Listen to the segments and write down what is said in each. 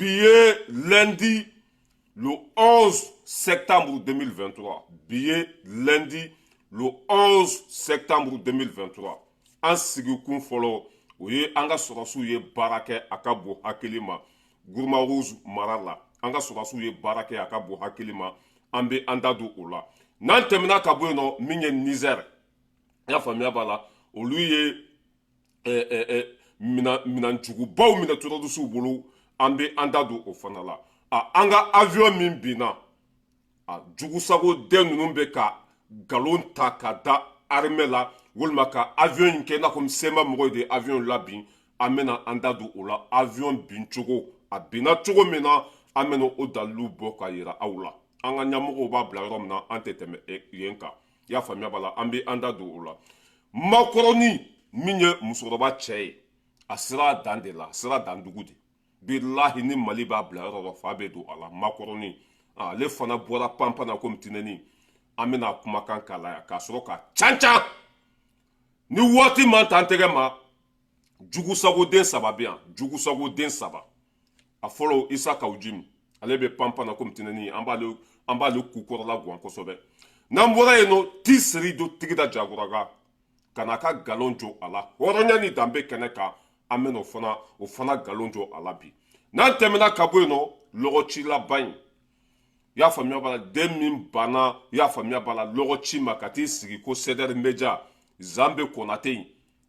Bi ye lundi le 11 septembre 2023. Bi ye lundi le 11 septembre 2023. An sigikun fɔlɔ, o ye an ka sɔrɔsiw ye baara kɛ a ka bon hakili ma Gourma Rouge mara la. An ka sɔrɔsiw ye baara kɛ a ka bon hakili ma, an bɛ an da don o la. N'an tɛmɛna ka bɔ yen nɔ, min ye Niger, i y'a faamuya b'a la, olu ye minɛnjugubaw minɛ terroristew bolo, an bɛ an da don o fana la. A an ka avion min binna, a jugusago den ninnu bɛ ka nkalon ta ka da armée la walima ka avion in kɛ i n'a fɔ CMA mɔgɔw de ye avion labin. An bɛna an da don o la, avion bin cogo, a binna cogo min na, an bɛna o dalilu bɔ ka yira aw la. An ka ɲɛmɔgɔw b'a bila yɔrɔ min na, an tɛ tɛmɛ yen kan. I y'a faamuya b'a la, an bɛ an da don o la. Makɔrɔni min ye musokɔrɔba cɛ ye, a sera dan de la, a sera dan dugu de. Bilahi, ni Mali b'a bila yɔrɔ dɔ, fa bɛ don a la. Makɔrɔni, ale fana bɔra panpan na komi tinɛni. An bɛna kumakan k'a la yan k'a sɔrɔ ka can can ni waati man t'an tɛgɛ ma. Jugusagoden saba bɛ yan, jugusagoden saba. A fɔlɔ, Isa Kaw Jim, ale bɛ panpan na komi tinɛni, an b'ale kukɔrɔla guwan kosɛbɛ. N'an bɔra yen nɔ, ti seri do tigida jaguraga ka n'a ka nkalon jɔ a la hɔrɔnya ni danbe kɛnɛ kan, an bɛna o fana nkalon jɔ a la bi. N'an tɛmɛna ka bɔ yen nɔ, lɔgɔcilaba in, i y'a faamuya b'a la, den min banna, i y'a faamuya b'a la, lɔgɔci ma ka t'i sigi ko CDR Media, Zanbe Konate in,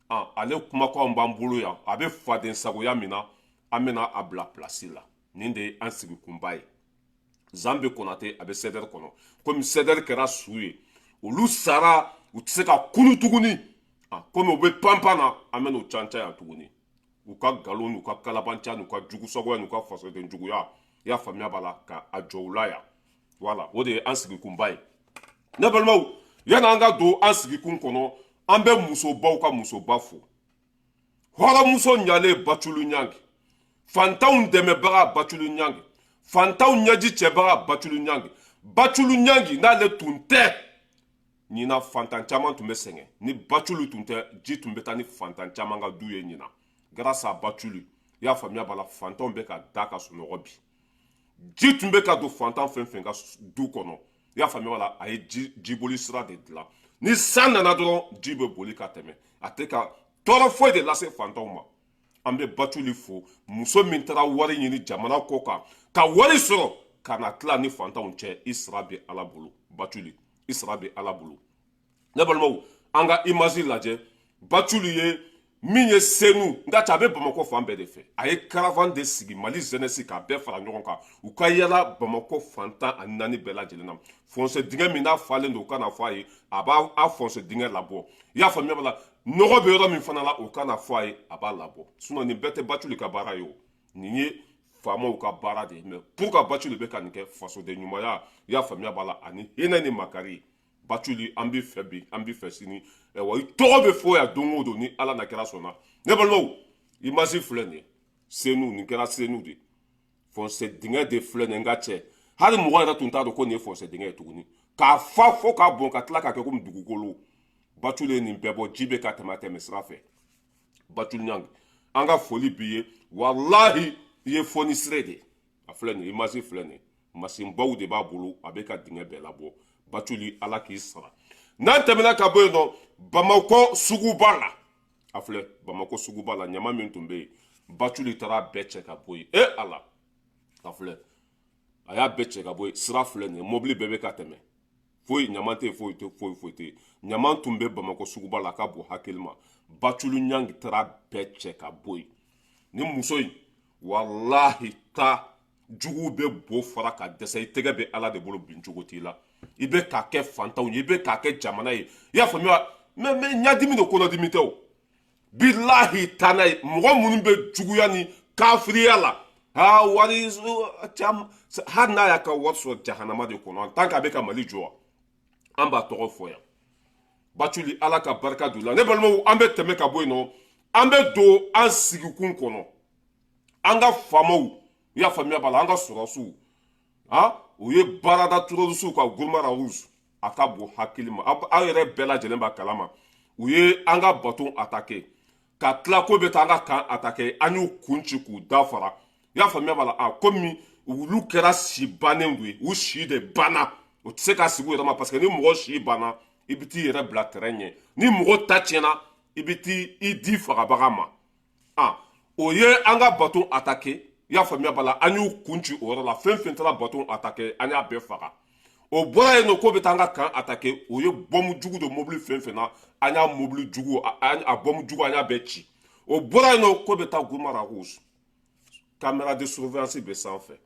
ale kumakanw b'an bolo yan. A bɛ faden sagoya min na, an bɛna a bila place la. Nin de ye an sigikunba ye. Zanbe Konate, a bɛ CDR kɔnɔ komi CDR kɛra su ye, olu sara, u tɛ se ka kunu tuguni. Komi u bɛ panpan na, an bɛn'o can can yan tuguni, u ka nkalon n'u ka kalabanciya n'u ka jugusagoya n'u ka fasoden juguya, i y'a faamuya b'a la, ka a jɔ u la yan. Wala o de ye an sigikunba ye. Ne balimaw, yanni an ka don an sigikun kɔnɔ, an bɛ musobaw ka musoba fo, hɔrɔnmuso ɲalen Baculu Ɲangi, fantanw dɛmɛbaga Baculu Ɲangi, fantanw ɲɛji cɛbaga Baculu Ɲangi. Baculu Ɲangi, n'ale tun tɛ ɲina, fantan caman tun bɛ sɛgɛn. Ni Baculu tun tɛ, ji tun bɛ taa ni fantan caman ka du ye ɲina. Grâce à Baculu, i y'a faamuya b'a la, fantanw bɛ ka da ka sunɔgɔ bi. Ji tun bɛ ka don fantan fɛn fɛn ka du kɔnɔ, i y'a faamuya b'a la, a ye ji jiboli sira de dilan. Ni san nana dɔrɔn, ji bɛ boli ka tɛmɛ, a tɛ ka tɔɔrɔ foyi de lase fantanw ma. An bɛ Baculi fo, muso min taara wari ɲini jamana kɔ kan ka wari sɔrɔ ka na tila ni fantanw cɛ. I sara bɛ Ala bolo, Baculi, i sara bɛ Ala bolo. Ne balimaw, an ka image lajɛ. Baculi ye min ye Senu, n ka ca, a bɛ Bamakɔ fan bɛɛ de fɛ. A ye caravane de sigi, Mali jeunesse k'a bɛɛ fara ɲɔgɔn kan, u ka yala Bamakɔ fan 14 bɛɛ lajɛlen na. Fossé dingɛ min n'a falen don, u kana fɔ a ye, a b'a a fossé dingɛ labɔ. I y'a faamuya b'a la, nɔgɔ bɛ yɔrɔ min fana la, o kana fɔ a ye, a b'a labɔ. Sinon nin bɛɛ tɛ Baculi ka baara ye o, nin ye faamaw ka baara de ye. Mais pour ka Baculi bɛ ka nin kɛ, fasoden ɲumanya, i y'a faamuya b'a la, ani hinɛ ni makari. Baculi, an b'i fɛ bi, an b'i fɛ sini, wa i tɔgɔ bɛ fɔ yan don o don, ni Ala na kɛra sɔnna. Ne balimaw, image filɛ nin ye. Senu, nin kɛra Senu de, fossé dingɛ de filɛ nin ye. N ka cɛ, hali mɔgɔ yɛrɛ tun t'a dɔn ko nin ye fossé dingɛ ye tuguni, k'a fa fo k'a bɔn ka tila k'a kɛ komi dugukolo. Baculi ye nin bɛɛ bɔ, ji bɛ ka tɛmɛ a tɛmɛ sira fɛ. Baculi Ɲangi, an ka foli b'i ye. Walahi, i ye fɔnisire de ye. A filɛ nin ye, image filɛ nin ye, masinbaw de b'a bolo, a bɛ ka dingɛ bɛɛ labɔ. Baculi, Ala k'i sara. N'an tɛmɛna ka bɔ yen nɔ, Bamakɔ suguba la, a filɛ, Bamakɔ suguba la, ɲama min tun bɛ yen, Baculi taara bɛɛ cɛ ka bɔ yen. E Ala, a filɛ, a y'a bɛɛ cɛ ka bɔ yen. Sira filɛ nin ye, mobili bɛɛ bɛ ka tɛmɛ, foyi ɲama tɛ yen, foyi tɛ, foyi foyi tɛ yen. Ɲama tun bɛ Bamakɔ suguba la, a ka bon hakili ma. Baculu Ɲangi taara bɛɛ cɛ ka bɔ yen. Ni muso in, walahi, ta juguw bɛ bo fara ka dɛsɛ, i tɛgɛ bɛ Ala de bolo, bin cogo t'i la. I bɛ k'a kɛ fantanw ye, i bɛ k'a kɛ jamana ye, i y'a faamuya? Mais ɲadimi don, kɔnɔdimi tɛ o. Bilahi, taa n'a ye. Mɔgɔ minnu bɛ juguya ni kafiriya la, ha wari hali n'a y'a ka wari sɔrɔ jahanama de kɔnɔ, en tant que a bɛ ka Mali jɔ, an b'a tɔgɔ fɔ yan. Baculi, Ala ka barika don la. Ne balimaw, an bɛ tɛmɛ ka bɔ yen nɔ, an bɛ don an sigikun kɔnɔ. An ka faamaw, i y'a faamuya b'a la, an ka sɔrɔsiw, han, u ye baarada terroristew ka Gourma Rouge, a ka bon hakili ma. Aw yɛrɛ bɛɛ lajɛlen b'a kalama, u ye an ka bateau attaqué ka tila ko bɛ taa an ka camp attaqué. An y'u kun ci k'u da fara. I y'a faamuya b'a la. A komi olu kɛra si bannen de ye, u si de banna, u tɛ se ka sigi u yɛrɛ ma, parce que ni mɔgɔ si banna, i bɛ t'i yɛrɛ bila terrain ɲɛ. Ni mɔgɔ ta tiɲɛna, i bɛ t'i i di fagabaga ma. A o ye an ka bateau attaqué. I y'a faamuya b'a la. An y'u kun ci o yɔrɔ la. Fɛn fɛn taara bateau attaqué, an y'a bɛɛ faga. O bɔra yen nɔ k'o bɛ taa an ka camp attaqué, o ye bɔmu jugu don mobili fɛn fɛn na, an y'a mobili jugu, a bɔmu jugu, an y'a bɛɛ ci. O bɔra yen nɔ k'o bɛ taa Gourma Rharous, caméra de surveillance bɛ sanfɛ,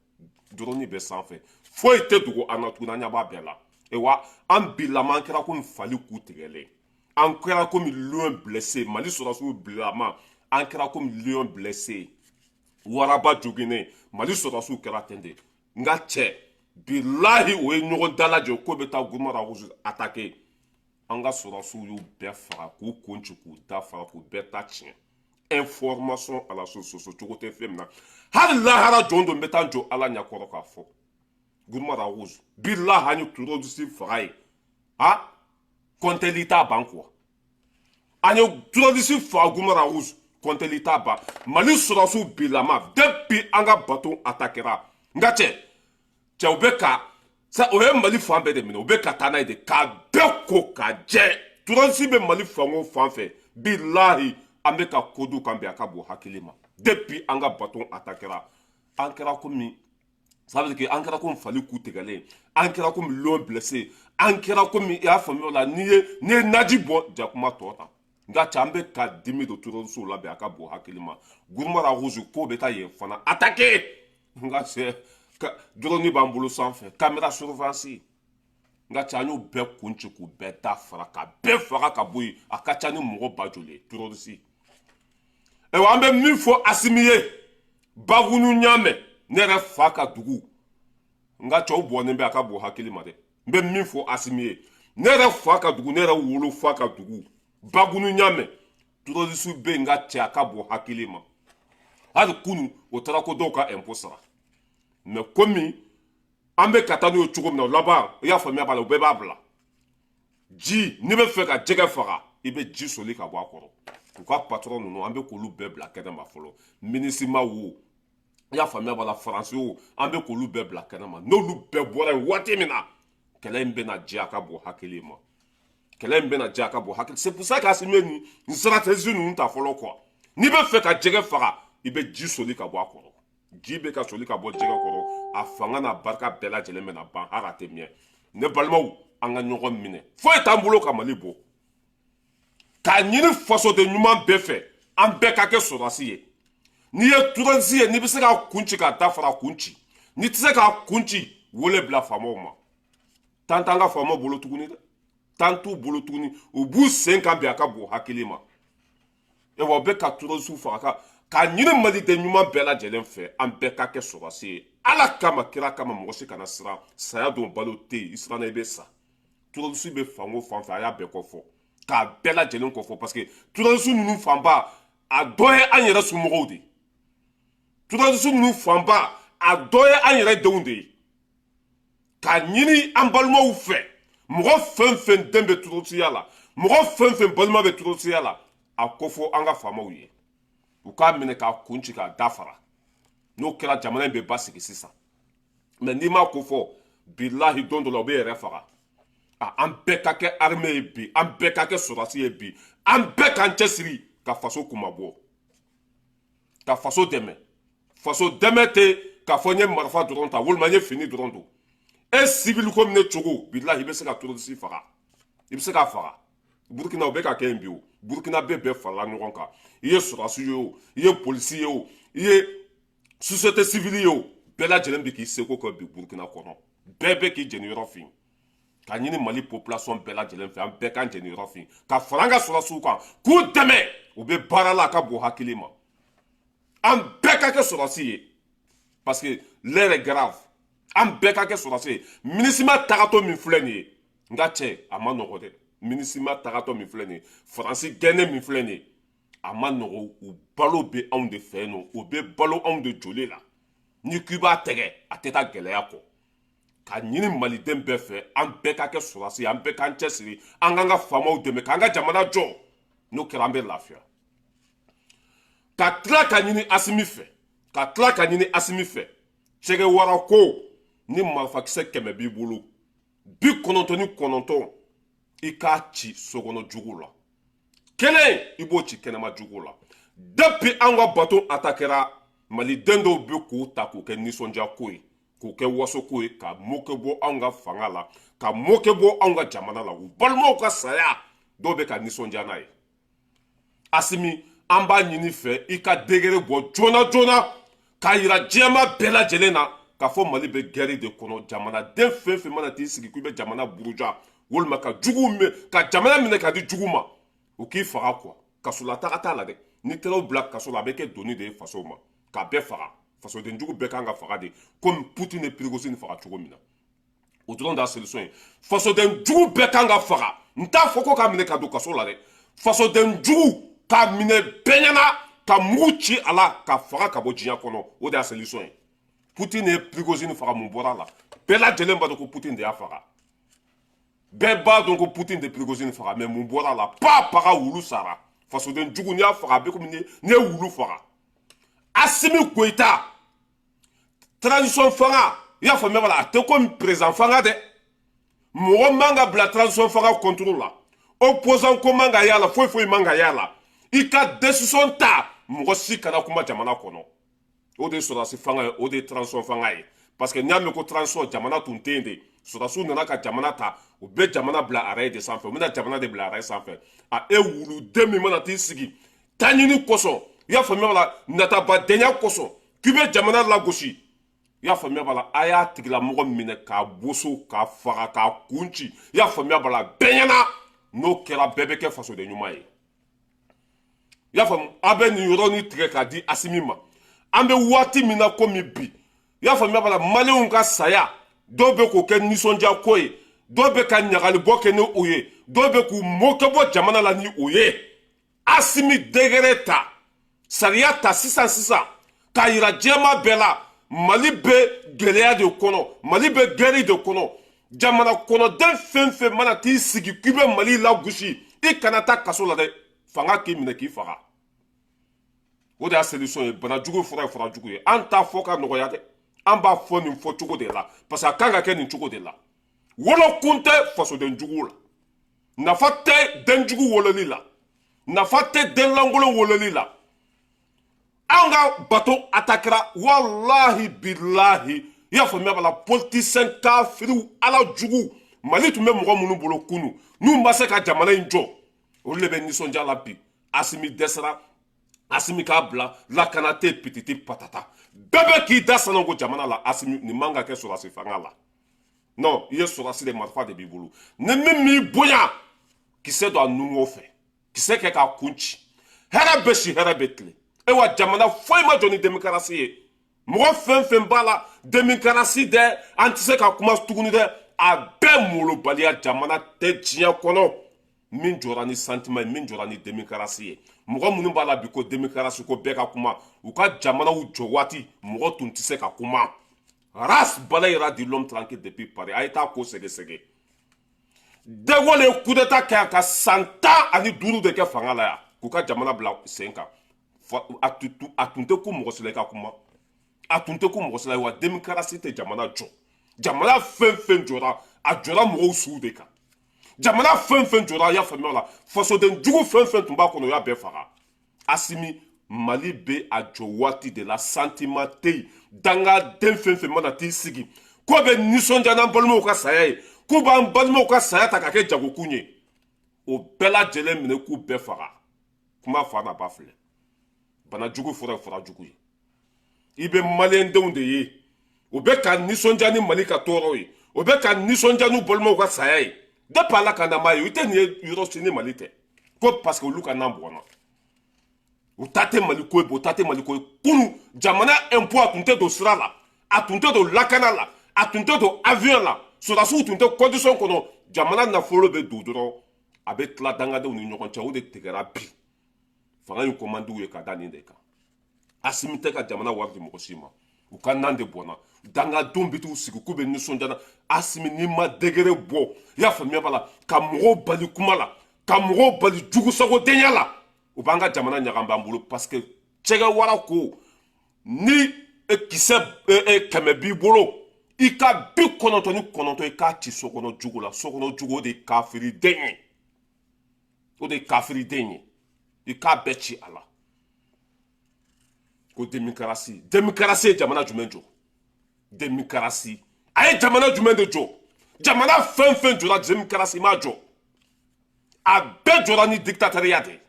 drone bɛ sanfɛ, foyi tɛ dogo an na tuguni, an ɲɛ b'a bɛɛ la. Wa an bilama, an kɛra komi fali ku tigɛlen, an kɛra komi lion blessé. Mali sɔrɔdasiw bilama, an kɛra komi lion blessé, waraba joginnen. Mali sɔrɔdasiw kɛra ten de. N ka cɛ, bilahi, o ye ɲɔgɔn dalajɛ k'o bɛ taa Gourma Rharous attaqué, an ka sɔrɔdasiw y'u bɛɛ faga, k'u kun ci, k'u da faga, k'u bɛɛ ta tiɲɛ. Information à la source, soso cogo tɛ fɛn min na. Hali lahara jɔn don, n bɛ taa n jɔ Ala ɲɛkɔrɔ k'a fɔ Gourma Rharous, bilahi, an ye terroriste faga ye, ha, kɔntɛli t'a ban quoi. An ye terroriste faga Gourma Rharous, kɔntɛli t'a ban. Mali sɔrɔdasiw bilama, depuis an ka bateau attaquera, n ka cɛ, cɛw bɛ ka sa, o ye Mali fan bɛɛ de minɛ, u bɛ ka taa n'a ye de k'a bɛɛ ko k'a jɛ. Terroriste bɛ Mali fan o fan fɛ, bilahi, an bɛ ka ko du kan bi, a ka bon hakili ma. Depuis an ka bateau attaquera, an kɛra komi, ça veut dire que an kɛra komi fali ku tigɛlen, an kɛra komi lion blessé, an kɛra komi, i y'a faamuya o la, n'i ye naji bɔ jakuma tɔ ta. Nka cɛ, an bɛ ka dimi don terroriste la bi, a ka bon hakili ma. Gourma Rharous ko bɛ taa yen fana attaqué, n ka cɛ, drone b'an bolo sanfɛ, caméra surveillance. N ka cɛ, an y'u bɛɛ kun ci, k'u bɛɛ da fara, ka bɛɛ faga ka bɔ yen. A ka ca ni mɔgɔ 20 000 ye, terroriste. Ayiwa, an bɛ min fɔ Asimi ye, Bagunu ɲaamɛ, ne yɛrɛ fa ka dugu, n ka cɛw bɔnnen bɛ, a ka bon hakili ma dɛ. N bɛ min fɔ Asimi ye, ne yɛrɛ fa ka dugu, ne yɛrɛ wolo fa ka dugu, Bagunu ɲaamɛ, terroriste bɛ yen. N ka cɛ, a ka bon hakili ma. Hali kunu, o taara ko dɔw ka impôt sara, mais komi an bɛ ka taa n'o ye cogo min na, o laban, i y'a faamuya b'a la, u bɛɛ b'a bila ji. N'i bɛ fɛ ka jɛgɛ faga, i bɛ ji soli ka bɔ a kɔrɔ. U ka patron ninnu, an bɛ k'olu bɛɛ bila kɛnɛ ma fɔlɔ. MINUSMA wo, i y'a faamuya b'a la, Faransi wo, an bɛ k'olu bɛɛ bila kɛnɛ ma. N'olu bɛɛ bɔra yen waati min na, kɛlɛ in bɛna jɛ, a ka bon hakili ma. Kɛlɛ in bɛna jɛ, a ka bon hakili. C'est pour ça que Asimi ye nin stratégie ninnu ta fɔlɔ quoi. N'i bɛ fɛ ka jɛgɛ faga, i bɛ ji soli ka bɔ a kɔrɔ. Ji bɛ ka soli ka bɔ jɛgɛ kɔrɔ, a fanga n'a barika bɛɛ lajɛlen bɛna ban, hali a tɛ mɛn. Ne balimaw, an ka ɲɔgɔn minɛ, foyi t'an bolo ka Mali bɔ. K'a ɲini fasoden ɲuman bɛɛ fɛ, an bɛɛ ka kɛ sɔrɔdasi ye. N'i ye terroriste ye, n'i bɛ se k'a kun ci k'a da fara, kun ci. N'i tɛ se k'a kun ci, wele bila faamaw ma. Tan t'an ka faamaw bolo tuguni dɛ, tan t'u bolo tuguni. U b'u sen kan bi, a ka bon hakili ma. Ayiwa, u bɛ ka terroriste faga ka k'a ɲini maliden ɲuman bɛɛ lajɛlen fɛ, an bɛɛ ka kɛ sɔrɔdasi ye, Ala kama, kira kama. Mɔgɔ si kana siran saya don, balo tɛ yen, i siranna i bɛ sa. Terroriste bɛ fan o fan fɛ, a y'a bɛɛ kɔfɔ, k'a bɛɛ lajɛlen kɔfɔ, parce que terroriste ninnu fanba, a dɔ ye an yɛrɛ somɔgɔw de ye. Terroriste ninnu fanba, a dɔ ye an yɛrɛ denw de ye. K'a ɲini an balimaw fɛ, mɔgɔ fɛn fɛn den bɛ terroristeya la, mɔgɔ fɛn fɛn balima bɛ terroristeya la, a ko fɔ an ka faamaw ye, u k'a minɛ k'a kun ci k'a da fara. N'o kɛra, jamana in bɛ basigi sisan. Mais n'i m'a ko fɔ, bilahi, don dɔ la, u bɛ yɛrɛ faga. A an bɛɛ ka kɛ armée ye bi, an bɛɛ ka kɛ sɔrɔdasi ye bi, an bɛɛ k'an cɛsiri ka faso kunmabɔ, ka faso dɛmɛ. Faso dɛmɛ tɛ k'a fɔ n ye marifa dɔrɔn ta walima n ye fini dɔrɔn don. E civil ko minɛ cogo, bilahi, i bɛ se ka terroriste faga, i bɛ se k'a faga. Burukina, o bɛ ka kɛ yen bi. O Burukina bɛɛ bɛɛ farala ɲɔgɔn kan. I ye sɔrɔdasi ye o, i ye polisi ye o, i ye société civile ye o, bɛɛ lajɛlen bɛ k'i seko kɛ bi Burukina kɔnɔ. Bɛɛ bɛ k'i jeniyɔrɔ fin. Ka ɲini Mali population bɛɛ lajɛlen fɛ, an bɛɛ k'an jeniyɔrɔ fin ka fara an ka sɔrɔdasiw kan, k'u dɛmɛ, u bɛ baara la, a ka bon hakili ma. An bɛɛ ka kɛ sɔrɔdasi ye, parce que l'heure est grave. An bɛɛ ka kɛ sɔrɔdasi ye. MINUSMA tagatɔ min filɛ nin ye, n ka cɛ, a ma nɔgɔ dɛ. MINUSMA tagatɔ min filɛ nin ye, Faransi gɛnɛ min filɛ nin ye, a ma nɔgɔ. U balo bɛ anw de fɛ yen nɔ, u bɛ balo anw de joli la. N'i k'i b'a tɛgɛ, a tɛ taa gɛlɛya kɔ. Ka ɲini maliden bɛɛ fɛ, an bɛɛ ka kɛ sɔrɔdasi ye, an bɛɛ k'an cɛsiri, an k'an ka faamaw dɛmɛ k'an ka jamana jɔ. N'o kɛra, an bɛ lafiya. Ka tila ka ɲini Asimi fɛ. Ka tila ka ɲini Asimi fɛ, Cɛgɛwara ko ni marifakisɛ 100 b'i bolo, 99 i k'a ci sokɔnɔ jugu la, kelen i b'o ci kɛnɛma jugu la. Depuis an ka bateau attaquera, maliden dɔw bɛ k'o ta k'o kɛ nisɔndiya ko ye, k'o kɛ wasoko ye, ka moquer bɔ anw ka fanga la, ka moquer bɔ anw ka jamana la. U balimaw ka saya, dɔw bɛ ka nisɔndiya n'a ye. Asimi, an b'a ɲini fɛ i ka décret bɔ joona joona k'a yira diɲɛma bɛɛ lajɛlen na k'a fɔ Mali bɛ guerre de kɔnɔ. Jamanaden fɛn fɛn mana t'i sigi k'i bɛ jamana buruja walima ka jugu ka jamana minɛ ka di jugu ma, u k'i faga quoi. Kasola taga t'a la dɛ. N'i taara bila kaso la, a bɛ kɛ doni de ye faso ma k'a bɛɛ faga. Fasoden jugu bɛɛ kan ka faga de, komi Poutine ye Prigozine faga cogo min na. O dɔrɔn de y'a solution ye. Fasoden jugu bɛɛ kan ka faga. N t'a fɔ ko k'a minɛ ka don kaso la dɛ. Fasoden jugu k'a minɛ bɛɛ ɲɛna, ka mugu ci a la, ka faga ka bɔ diɲɛ kɔnɔ, o de y'a solution ye. Poutine ye Prigozine faga, mun bɔra a la? Bɛɛ lajɛlen b'a dɔn ko Poutine de y'a faga. Bɛɛ b'a dɔn ko Poutine de Prigozine faga, mais mun bɔra a la? Pa paga, wulu sara. Fasoden jugu, n'i y'a faga, a bɛ komi n'i ye wulu faga. Asimi Goyita, transition fanga, i y'a faamuya b'a la, a tɛ komi président fanga dɛ. Mɔgɔ man ka bila transition fanga contre la, opposant ko man ka y'a la, foyi foyi man ka y'a la. I ka décision ta, mɔgɔ si kana kuma jamana kɔnɔ. O de ye sɔrɔdasi fanga ye, o de ye transition fanga ye. Parce que n'i y'a mɛn ko transition, jamana tun tɛ yen de. Sɔrɔdasiw nana ka jamana ta, u bɛ jamana bila araye de sanfɛ, u bɛna jamana de bila araye sanfɛ. A e wuluden min mana t'i sigi taɲini kosɔn, i y'a faamuya b'a la, natabadenya kosɔn, k'i bɛ jamana lagosi, i y'a faamuya b'a la, a y'a tigilamɔgɔ minɛ k'a boso, k'a faga, k'a kun ci, i y'a faamuya b'a la, bɛɛ ɲɛna. N'o kɛra, bɛɛ bɛ kɛ fasoden ɲuman ye. I y'a faamu? A bɛ nin yɔrɔnin tigɛ k'a di Asimi ma. An bɛ waati min na komi bi, i y'a faamuya b'a la, maliyɛnw ka saya, dɔw bɛ k'o kɛ nisɔndiya ko ye, dɔw bɛ ka ɲagalibɔ kɛ ni o ye, dɔw bɛ k'u mɔkɛ bɔ jamana la ni o ye. Asimi, décret ta, sariya ta sisan sisan k'a yira diɲɛma bɛɛ la, Mali bɛ gɛlɛya de kɔnɔ, Mali bɛ guerre de kɔnɔ. Jamana kɔnɔden fɛn fɛn mana t'i sigi k'i bɛ Mali lagosi, i kana taa kaso la dɛ, fanga k'i minɛ k'i faga. O de y'a solution ye. Banajugu fura ye fura jugu ye. An t'a fɔ ka nɔgɔya dɛ, an b'a fɔ nin fɔ cogo de la, parce que a kan ka kɛ nin cogo de la. Wolokun tɛ fasoden jugu la, nafa tɛ denjugu wololi la, nafa tɛ den lankolon wololi la. An ka bateau attaquera, walahi bilahi, i y'a faamuya b'a la, politicien kafiriw, ala jugu. Mali tun bɛ mɔgɔ minnu bolo kunu, n'u ma se ka jamana in jɔ, olu de bɛ nisɔndiya la bi. Asimi dɛsɛra, Asimi k'a bila lakana tɛ pititi patata, bɛɛ bɛ k'i da sananko jamana la. Asimi, nin man ka kɛ sɔrɔdasi fanga la. Non, i ye sɔrɔdasi de, marifa de b'i bolo. Ni min m'i bonya, kisɛ don a nungo fɛ, kisɛ kɛ k'a kun ci. Hɛrɛ bɛ si, hɛrɛ bɛ tile. Ayiwa, jamana foyi ma jɔ ni démocratie ye. Mɔgɔ fɛn fɛn b'a la démocratie dɛ, an tɛ se ka kuma tuguni dɛ, a bɛɛ molobaliya. Jamana tɛ diɲɛ kɔnɔ min jɔra ni sentiment ye, min jɔra ni démocratie ye. Mɔgɔ minnu b'a la bi ko démocratie, ko bɛɛ ka kuma, u ka jamanaw jɔ waati, mɔgɔ tun tɛ se ka kuma. Ras Balayira di l'homme tranquille depuis Paris. A ye taa ko sɛgɛsɛgɛ. De Gaulle ye coup d'état kɛ yan ka san 15 de kɛ fanga la yan k'u ka jamana bila sen kan. A tun tɛ ko mɔgɔ si la i ka kuma, a tun tɛ ko mɔgɔ si la. Wa démocratie tɛ jamana jɔ. Jamana fɛn fɛn jɔra, a jɔra mɔgɔw suw de kan. Jamana fɛn fɛn jɔra, a y'a faamuya la, fasoden jugu fɛn fɛn tun b'a kɔnɔ, o y'a bɛɛ faga. Asimi, Mali bɛ a jɔ waati de la, sentiment tɛ yen. Dangaden fɛn fɛn mana t'i sigi k'o bɛ nisɔndiya n'an balimaw ka saya ye, k'u b'an balimaw ka saya ta ka kɛ jagokun ye, o bɛɛ lajɛlen minɛ k'u bɛɛ faga. Kuma fa n'a ba filɛ. Banajugu fura ye fura jugu ye. I bɛ maliyɛndenw de ye, o bɛ ka nisɔndiya ni Mali ka tɔɔrɔ ye, o bɛ ka nisɔndiya n'u balimaw ka saya ye. Depuis Ala ka na m'a ye, i tɛ nin ye yɔrɔ si ni Mali tɛ ko, parce que olu ka nan bɔnna. U ta tɛ Mali ko ye, u ta tɛ Mali ko ye. Kunu jamana impôt, a tun tɛ don sira la, a tun tɛ don lakana la, a tun tɛ don avion la, sɔrɔdasiw tun tɛ condition kɔnɔ. Jamana nafolo bɛ don dɔrɔn, a bɛ tila dangadenw ni ɲɔgɔn cɛ. O de tigɛra bi. Fanga in commande ye ka da nin de kan. Asimi tɛ ka jamana wari di mɔgɔ si ma, u ka nan de bɔnna. Dangadenw bɛ t'u sigi k'u bɛ nisɔndiya na. Asimi, n'i ma décret bɔ, i y'a faamuya b'a la, ka mɔgɔw bali kuma la, ka mɔgɔw bali jugusagodenya la, u b'an ka jamana ɲagami an bolo, parce que Cɛgɛwara ko Ni kisɛ 100 b'i bolo, i ka 99 i k'a ci sokɔnɔ jugu la. Sokɔnɔ jugu, o de ye kafiriden ye, o de ye kafiriden ye. I k'a bɛɛ ci a la. Ko démocratie, démocratie ye jamana jumɛn jɔ? Démocratie, a ye jamana jumɛn de jɔ? Jamana fɛn fɛn jɔra, démocratie ma jɔ. A bɛɛ jɔra ni dictatoriat de ye.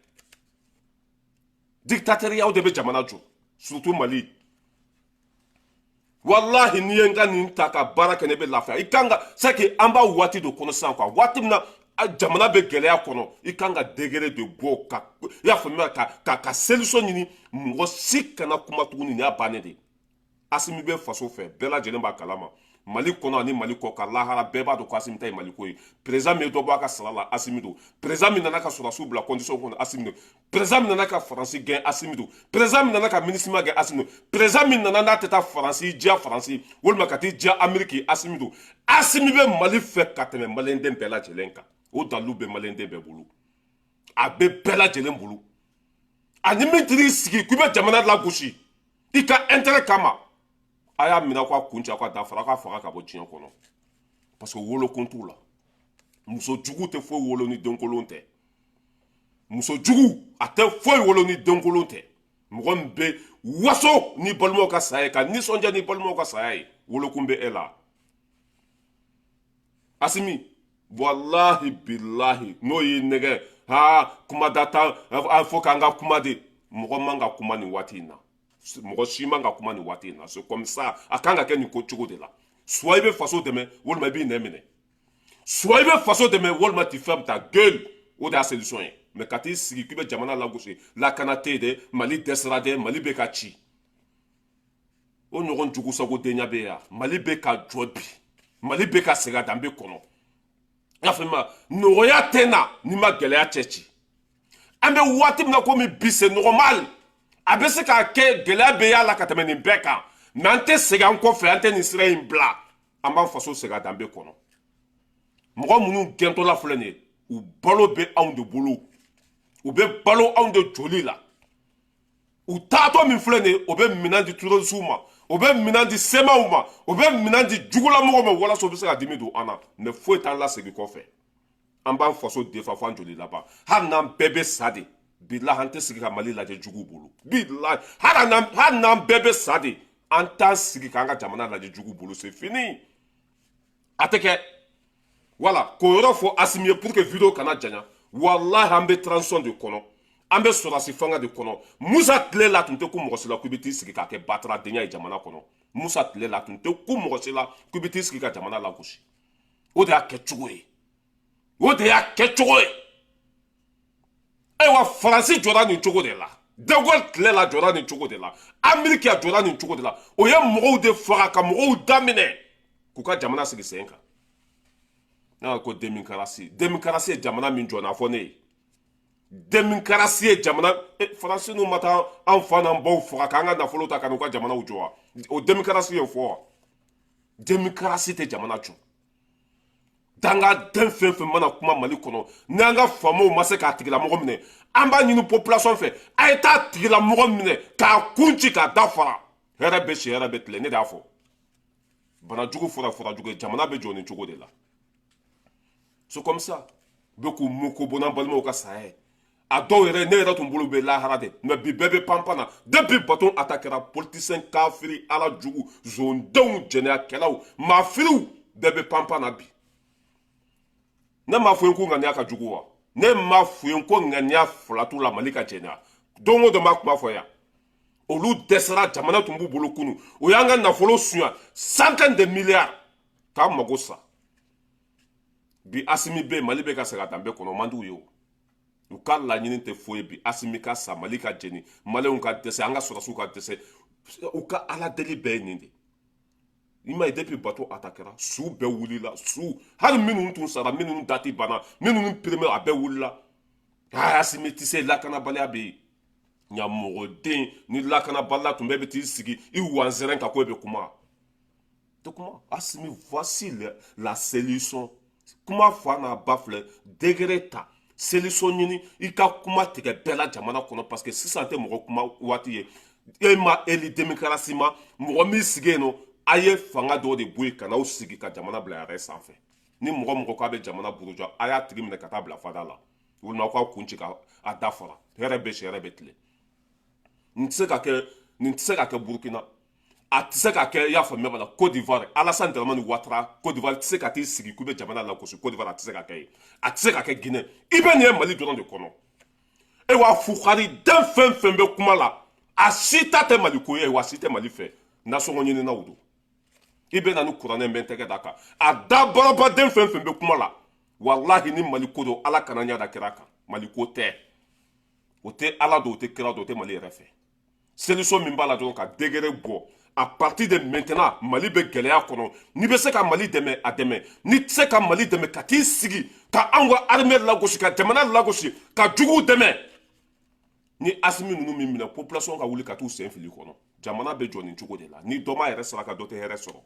Dictatoriat de bɛ jamana jɔ, surtout Mali. Walahi, n'i ye n ka nin ta ka baara kɛ, ne bɛ lafiya. I kan ka, c'est que an b'a waati de kɔnɔ sisan quoi, waati min na jamana bɛ gɛlɛya kɔnɔ, i kan ka degré de bɔ ka, i y'a faamuya, ka solution ɲini. Mɔgɔ si kana kuma tuguni, nin y'a bannen de ye. Asimi bɛ faso fɛ, bɛɛ lajɛlen b'a kalama, Mali kɔnɔ ani Mali kɔ ka lahara, bɛɛ b'a dɔn ko Asimi ta ye Mali ko ye. Président min ye dɔ bɔ a ka sara la, Asimi don. Président min nana ka sɔrɔdasiw bila condition kɔnɔ, Asimi don. Président min nana ka Faransi gɛn, Asimi don. Président min nana ka MINUSMA gɛn, Asimi don. Président min nana n'a tɛ taa Faransi diya Faransi walima ka t'i diya Amérique, Asimi don. Asimi bɛ Mali fɛ ka tɛmɛ maliyɛnden bɛɛ lajɛlen kan. O dalilu bɛ maliyɛnden bɛɛ bolo, a bɛ bɛɛ lajɛlen bolo. Ani min t'i sigi k'i bɛ jamana lagosi i ka intérêt kama, a y'a minɛ aw ka kun cɛ, aw ka dafara, aw ka faga ka bɔ diɲɛ kɔnɔ, parce que wolokun t'u la. Muso jugu tɛ foyi wolo ni denkolon tɛ. Muso jugu, a tɛ foyi wolo ni denkolon tɛ. Mɔgɔ min bɛ waso ni balimaw ka saya ye, ka nisɔndiya ni balimaw ka saya ye, wolokun bɛ e la. Asimi, walahi bilahi, n'o y'i nɛgɛ ha kuma da tan, a fɔ k'an ka kuma de. Mɔgɔ man ka kuma nin waati in na, mɔgɔ si man ka kuma nin waati in na. C'est comme ça, a kan ka kɛ nin ko cogo de la. Soit i bɛ faso dɛmɛ, walima i b'i nɛ minɛ. Soit i bɛ faso dɛmɛ, walima tu fermes ta gueule. O de y'a solution ye. Mais ka t'i sigi k'i bɛ jamana lagosi, lakana tɛ yen dɛ, Mali dɛsɛra dɛ, Mali bɛ ka ci, o ɲɔgɔn jugu sago denya bɛ yan. Mali bɛ ka jɔ bi, Mali bɛ ka segin a danbe kɔnɔ. I y'a faamuya, nɔgɔya tɛ na n'i ma gɛlɛya cɛ ci. An bɛ waati min na komi bi, c'est normal, a bɛ se k'a kɛ gɛlɛya bɛ y'a la ka tɛmɛ nin bɛɛ kan, mais an tɛ segin an kɔfɛ, an tɛ nin sira in bila. An b'an faso segin a danbe kɔnɔ. Mɔgɔ minnu gɛntɔla filɛ nin ye, u balo bɛ anw de bolo, u bɛ balo anw de joli la. U taatɔ min filɛ nin ye, o bɛ minɛn di terroristew ma, o bɛ minɛn di semaw ma, o bɛ minɛn di jugulamɔgɔw ma, walasa u bɛ se ka dimi don an na. Mais foyi t'an lasegin kɔfɛ. An b'an faso defa fo an joli laban. Hali n'an bɛɛ bɛ sa de, bilahi, an tɛ sigi ka Mali lajɛ juguw bolo. Bilahi, hali n'an bɛɛ bɛ sa de, an t'an sigi k'an ka jamana lajɛ juguw bolo. C'est fini, a tɛ kɛ. Voilà, k'o yɔrɔ fɔ Asimi ye pour que vidéo kana janya. Walahi, an bɛ transition de kɔnɔ, an bɛ sɔrɔdasi fanga de kɔnɔ. Musa tile la, tun tɛ ku mɔgɔ si la k'i bɛ t'i sigi k'a kɛ bataradenya ye jamana kɔnɔ. Musa tile la, tun tɛ ku mɔgɔ si la k'i bɛ t'i sigi ka jamana lagosi. O de y'a kɛcogo ye, o de y'a kɛcogo ye. Ayiwa, Faransi jɔra nin cogo de la, De Gaulle tile la jɔra nin cogo de la, Ameriki a jɔra nin cogo de la. O ye mɔgɔw de faga ka mɔgɔw daminɛ k'u ka jamana sigi sen kan. N'a ko démocratie, démocratie ye jamana min jɔ n'a fɔ ne ye, démocratie ye jamana, Faransi n'u ma taa an fa n'an baw faga k'an ka nafolo ta ka n'u ka jamanaw jɔ wa? O démocratie ye fɔ wa? Démocratie tɛ jamana jɔ. Dangaden fɛn fɛn mana kuma Mali kɔnɔ, n'an ka faamaw ma se k'a tigilamɔgɔ minɛ, an b'a ɲini population fɛ, a ye taa tigilamɔgɔ minɛ k'a kun ci k'a da fara. Hɛrɛ bɛ si, hɛrɛ bɛ tile. Ne de y'a fɔ, banajugu fɔra furajugu ye, jamana bɛ jɔ nin cogo de la. C'est comme ça bɛ k'u mun ko bɔ n'an balimaw ka saya ye. A dɔw yɛrɛ, ne yɛrɛ tun bolo bɛ lahara de, mais bi bɛɛ bɛ panpan na. Depuis bateau attaque kɛra, politicien kafiri, ala jugu, zondenw, jɛnɛyakɛlaw, maafiriw bɛɛ bɛ panpan na bi. Ne m'a fɔ ye ko ŋaniya ka jugu wa? Ne m'a fɔ ye ko ŋaniya fila t'u la Mali ka jɛnɛya. Don o don b'a kuma fɔ yan, olu dɛsɛra, jamana tun b'u bolo kunu, o y'an ka nafolo sunya, centaine de milliards, k'an mago sa. Bi Asimi bɛ yen, Mali bɛ ka segin a danbe kɔnɔ, o man d'u ye. O u ka laɲini tɛ foyi ye bi, Asimi ka sa, Mali ka jeni, maliyɛnw ka dɛsɛ, an ka sɔrɔdasiw ka dɛsɛ. U ka ala deli bɛɛ ye nin de. I m'a ye, depuis bateau attaque kɛra, su bɛɛ wulila. Su hali minnu tun sara, minnu dati banna, minnu périmé, a bɛɛ wulila. Aa, Asimi tɛ se, lakanabaliya bɛ yen. Ɲamɔgɔden ni lakanabaliya tun bɛɛ bɛ t'i sigi i wansɛrɛn kan ko e bɛ kuma tɛ kuma. Asimi, voici la solution. Kuma fa n'a ba filɛ, degré ta, solution ɲini, i ka kuma tigɛ bɛɛ la jamana kɔnɔ, parce que sisan tɛ mɔgɔ kuma waati ye. E ma élu démocratiquement, mɔgɔ min sigi yen nɔ, a ye fanga dɔ de bɔ yen ka n'aw sigi ka jamana bila a yɛrɛ sanfɛ. Ni mɔgɔ mɔgɔ k'a bɛ jamana buruja, a y'a tigi minɛ ka taa bila fada la, walima aw k'aw kun ci ka a da fara. Hɛrɛ bɛ si, hɛrɛ bɛ tile. Nin tɛ se ka kɛ, nin tɛ se ka kɛ Burukina, a tɛ se ka kɛ, i y'a faamuya b'a la, Côte d'Ivoire. Alassane Dramane Ouattara, Côte d'Ivoire tɛ se ka t'i sigi k'u bɛ jamana lagosi Côte d'Ivoire, a tɛ se ka kɛ yen, a tɛ se ka kɛ Guinée. I bɛ nin ye Mali dɔrɔn de kɔnɔ. E wa fukari den fɛn fɛn bɛ kuma la, a si ta tɛ Mali ko ye, wa a si tɛ Mali fɛ, nasɔngɔ ɲininaw don. I bɛ na ni kuranɛ bɛ n tɛgɛ da kan, a da barabaden fɛn fɛn bɛ kuma la, walahi ni Mali ko don, Ala kana ɲɛ da kira kan. Mali ko tɛ, o tɛ Ala don, o tɛ kira don, o tɛ Mali yɛrɛ fɛ. Solution min b'a la dɔrɔn, ka degré bɔ à partir de maintenant. Mali bɛ gɛlɛya kɔnɔ. N'i bɛ se ka Mali dɛmɛ, a dɛmɛ. N'i tɛ se ka Mali dɛmɛ, ka t'i sigi ka anw ka armée lagosi, ka jamana lagosi, ka juguw dɛmɛ, ni Asimi ninnu min minɛ, population ka wuli ka t'u sen fili kɔnɔ. Jamana bɛ jɔ nin cogo de la. Ni dɔ ma yɛrɛ saraka, dɔ tɛ hɛrɛ sɔrɔ.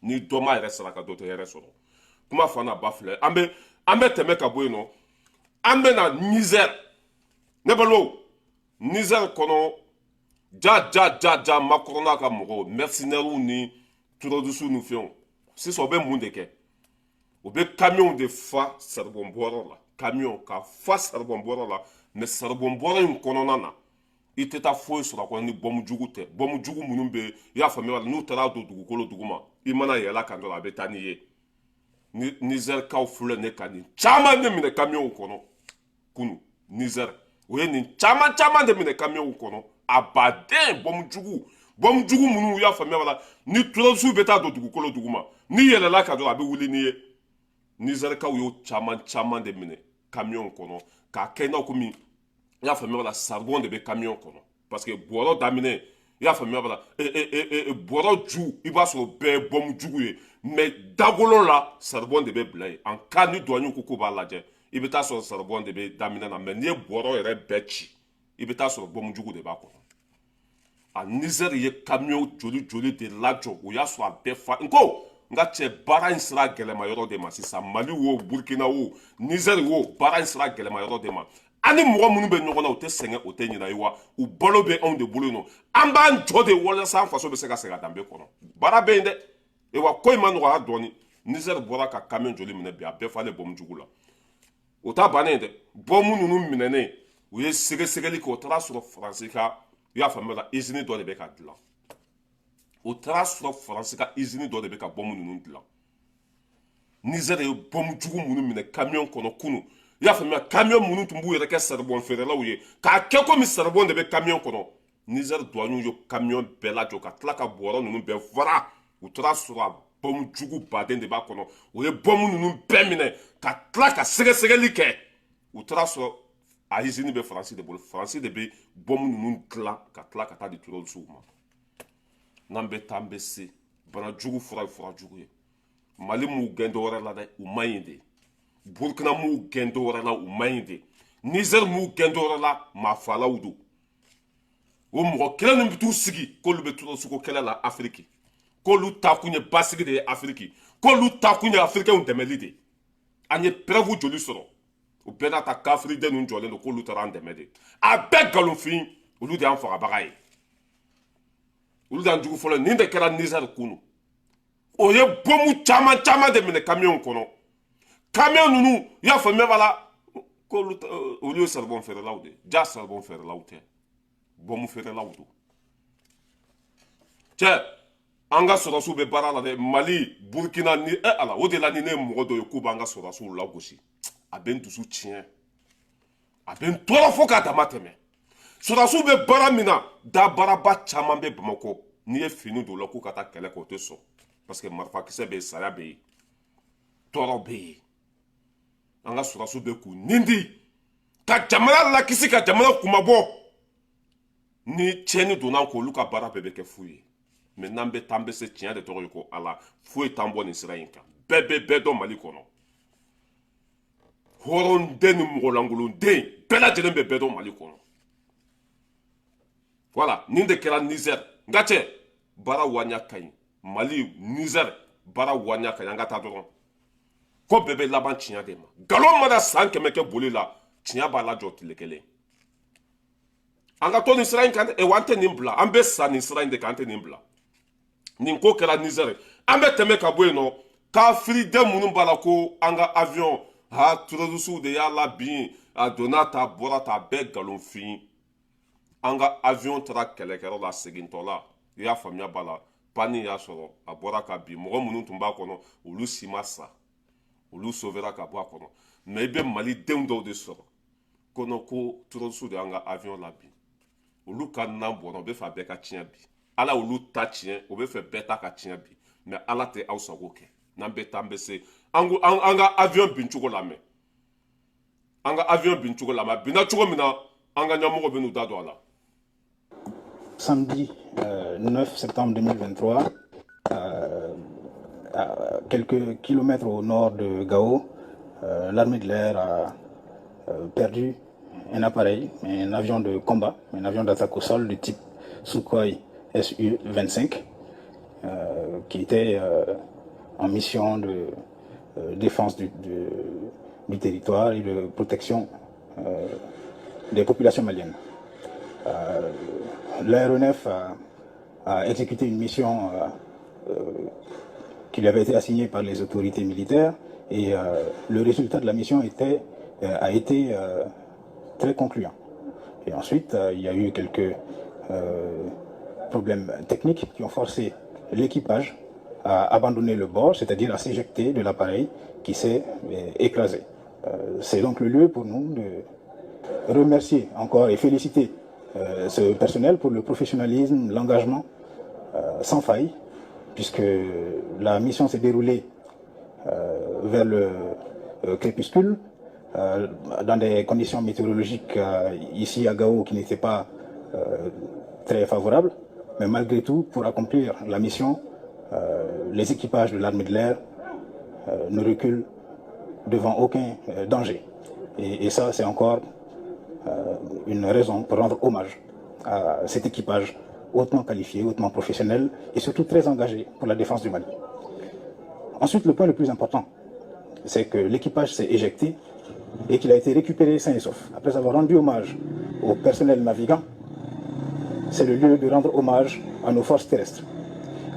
Ni dɔ ma yɛrɛ saraka, dɔ tɛ hɛrɛ sɔrɔ. Kuma fa n'a ba filɛ. An bɛ tɛmɛ ka bɔ yen nɔ, an bɛ na Niger. Ne balimaw, Niger kɔnɔ, ja ja ja ja, Macron n'a ka mɔgɔw, mercenaires ni terroristes ni fɛnw, sisan u bɛ mun de kɛ? U bɛ camion de fa charbon bɔyɔrɔ la, camion ka fa charbon bɔyɔrɔ la. Mais charbon bɔyɔrɔ in kɔnɔna na, i tɛ taa foyi sɔrɔ a kɔnɔ ni bɔmu jugu tɛ. Bɔmu jugu minnu bɛ, i y'a faamuya, n'u taara don dugukolo duguma, i mana yɛlɛ kan dɔrɔn, a bɛ taa n'i ye. Ni Nizɛrikaw filɛ ne ka nin caman de minɛ kamiyɔnw kɔnɔ kunu. Nizɛri, o ye nin caman caman de minɛ kamiyɔnw kɔnɔ, a baden bɔmu jugu, bɔmu jugu minnu, y'a faamuya la, ni terrorisiw bɛ taa don dugukolo duguma, n'i yɛlɛla ka dɔrɔn, a bɛ wuli n'i ye. Nizɛrikaw y'o caman caman de minɛ kamiyɔnw kɔnɔ k'a kɛ i n'a komi, i y'a faamuya la, charbon de bɛ kamiyɔn kɔnɔ, parce que bɔrɔ daminɛ, i y'a faamuya la, bɔrɔ ju, i b'a sɔrɔ bɛɛ ye bɔmu jugu ye, mais dagolo la, charbon de bɛ bila yen. En cas ni douane ko k'u b'a lajɛ, i bɛ taa sɔrɔ charbon de bɛ daminɛ na, mais n'i ye bɔrɔ yɛrɛ bɛɛ ci, i bɛ taa sɔrɔ bɔmu jugu de b'a kɔnɔ. A Nizɛri ye kamiyɔn joli joli de lajɔ, o y'a sɔrɔ a bɛɛ fa. N ko n ka cɛ, baara in sera gɛlɛma yɔrɔ de ma sisan. Mali wo, Burukina wo, Nizɛri wo, baara in sera gɛlɛma yɔrɔ de ma. An ni mɔgɔ minnu bɛ ɲɔgɔn na, u tɛ sɛgɛn, o tɛ ɲinɛ ye, wa u balo bɛ anw de bolo yen nɔ. An b'an jɔ de walasa an faso bɛ se ka segin a danbe kɔnɔ. Baara bɛ yen dɛ, wa ko in ma nɔgɔya dɔɔni. Nizɛri bɔra ka kamiyɔn joli minɛ bi, a bɛɛ falen bɔmu jugu la. O ta bannen dɛ, bɔmu ninnu minɛnen, u ye sɛgɛsɛgɛli kɛ, o taara sɔrɔ Faransi ka, i y'a faamuya la, usine dɔ de bɛ ka dilan. O taara sɔrɔ Faransi ka usine dɔ de bɛ ka bɔmu ninnu dilan. Nizɛri ye bɔmu jugu minnu minɛ kamiyɔn kɔnɔ kunu, i y'a faamuya, kamiyɔn minnu tun b'u yɛrɛ kɛ charbon feerelaw ye, k'a kɛ komi charbon de bɛ kamiyɔn kɔnɔ, Nizɛri douaniw ye kamiyɔn bɛɛ lajɔ ka tila ka bɔrɔ ninnu bɛɛ fara. U taara sɔrɔ a bɔmu jugu baden de b'a kɔnɔ. U ye bɔmu ninnu bɛɛ minɛ ka tila ka sɛgɛsɛgɛli kɛ, u taara sɔrɔ a usine bɛ Faransi de bolo. Faransi de bɛ bɔmu ninnu dilan ka tila ka taa di terrorisiw ma. N'an bɛ taa, an bɛ se. Bana jugu fura ye fura jugu ye. Mali m'u gɛn dɔwɛrɛ la dɛ, u man ɲi de. Burukina m'u gɛn dɔwɛrɛ la, u man ɲi de. Nizɛri m'u gɛn dɔwɛrɛ la, maafalaw don. O mɔgɔ kelen min bɛ t'u sigi k'olu bɛ terroriste kɛlɛ la Afiriki, k'olu taakun ye basigi de ye Afiriki, k'olu taakun ye afirikɛnw dɛmɛli de. An ye preuve joli sɔrɔ? O bɛɛ n'a ta, kafiriden ninnu jɔlen don k'olu taara an dɛmɛ de. A bɛɛ nkalonfin. Olu de y'an fagabaga ye, olu de y'an jugu fɔlɔ. Nin de kɛra Nizɛri kunu. O ye bɔmu caman caman de minɛ kamiyɔnw kɔnɔ. Kamiyɔn ninnu, i y'a faamuya b'a la, k'olu olu ye charbon feerelaw de. Ja charbon feerelaw tɛ, bɔmu feerelaw don. Cɛ, an ka sɔrɔsiw bɛ baara la dɛ. Mali, Burukina ni e Ala, o de la ni ne ye mɔgɔ dɔ ye k'u b'an ka sɔrɔsiw lagosi, a bɛ n dusu tiɲɛ, a bɛ n tɔɔrɔ fo k'a dama tɛmɛ. Sɔrɔsiw bɛ baara min na, dabaraba caman bɛ Bamakɔ, n'i ye fini don o la k'u ka taa kɛlɛ kɛ, o tɛ sɔn, parce que marifakisɛ bɛ yen, saya bɛ yen, tɔɔrɔ bɛ yen. An ka sɔrɔsiw bɛ k'u nin di ka jamana lakisi, ka jamana kumabɔ. Ni tiɲɛni donna an kun, olu ka baara bɛɛ bɛ kɛ fu ye. Mais n'an bɛ taa, an bɛ se. Tiɲɛ de tɔgɔ ye ko Ala. Foyi t'an bɔ nin sira in kan. Bɛɛ bɛ bɛɛ dɔn Mali kɔnɔ. Hɔrɔnden ni mɔgɔlankolonden bɛɛ lajɛlen bɛ bɛɛ dɔn Mali kɔnɔ. Voilà, nin de kɛra Nizɛri. N ka cɛ, baara waɲa ka ɲi. Mali, Nizɛri, baara waɲa ka ɲi. An ka taa dɔrɔn. Ko bɛɛ bɛ laban tiɲɛ de ma. Nkalon mana san 100 kɛ boli la, tiɲɛ b'a lajɔ tile kelen. An ka to nin sira in kan dɛ. Wa an tɛ nin bila, an bɛ sa nin sira in de kan, an tɛ nin bila. Nin ko kɛra Niger. An bɛ tɛmɛ ka bɔ yen nɔ. Kafiriden minnu b'a la ko an ka avion ha, terroristew de y'a la bin, a donna ta, a bɔra ta, a bɛɛ nkalonfin. An ka avion taara kɛlɛkɛyɔrɔ la, segintɔ la, i y'a faamuya b'a la, panne y'a sɔrɔ, a bɔra ka bin. Mɔgɔ minnu tun b'a kɔnɔ, olu si ma sa, olu sauvera ka bɔ a kɔnɔ. Mais i bɛ malidenw dɔw de sɔrɔ ko ko terroristew de y'an ka avion la bin. Olu ka nan bɔnna, u bɛ fɛ a bɛɛ ka tiɲɛ bi. Ala olu ta tiɲɛ, o bɛ fɛ bɛɛ ta ka tiɲɛ bi. Mais Ala tɛ aw sago kɛ. N'an bɛ taa, an bɛ se. An ko an ka avion bin cogo lamɛn, an ka avion bin cogo lamɛn, a binna cogo min na, an ka ɲɛmɔgɔ bɛ n'u da don a la. Samedi 9 septembre 2023, à quelques kilomètres au nord de Gao, l'armée de l'air a perdu un appareil, un avion de combat, un avion d'attaque au sol de type Sukhoi Su-25, qui était en mission de défense du territoire et de protection des populations maliennes. L'aéronef a exécuté une mission qui lui avait été assignée par les autorités militaires et le résultat de la mission a été très concluant. Et ensuite, il y a eu quelques problèmes techniques qui ont forcé l'équipage à abandonner le bord, c'est-à-dire à s'éjecter de l'appareil qui s'est écrasé. C'est donc le lieu pour nous de remercier encore et féliciter ce personnel pour le professionnalisme, l'engagement sans faille, puisque la mission s'est déroulée vers le crépuscule, dans des conditions météorologiques ici à Gao qui n'étaient pas très favorables. Mais malgré tout, pour accomplir la mission, les équipages de l'armée de l'air ne reculent devant aucun danger. Et ça, c'est encore une raison pour rendre hommage à cet équipage hautement qualifié, hautement professionnel et surtout très engagé pour la défense du Mali. Ensuite, le point le plus important, c'est que l'équipage s'est éjecté et qu'il a été récupéré sain et sauf. Après avoir rendu hommage au personnel navigant, c'est le lieu de rendre hommage à nos forces terrestres,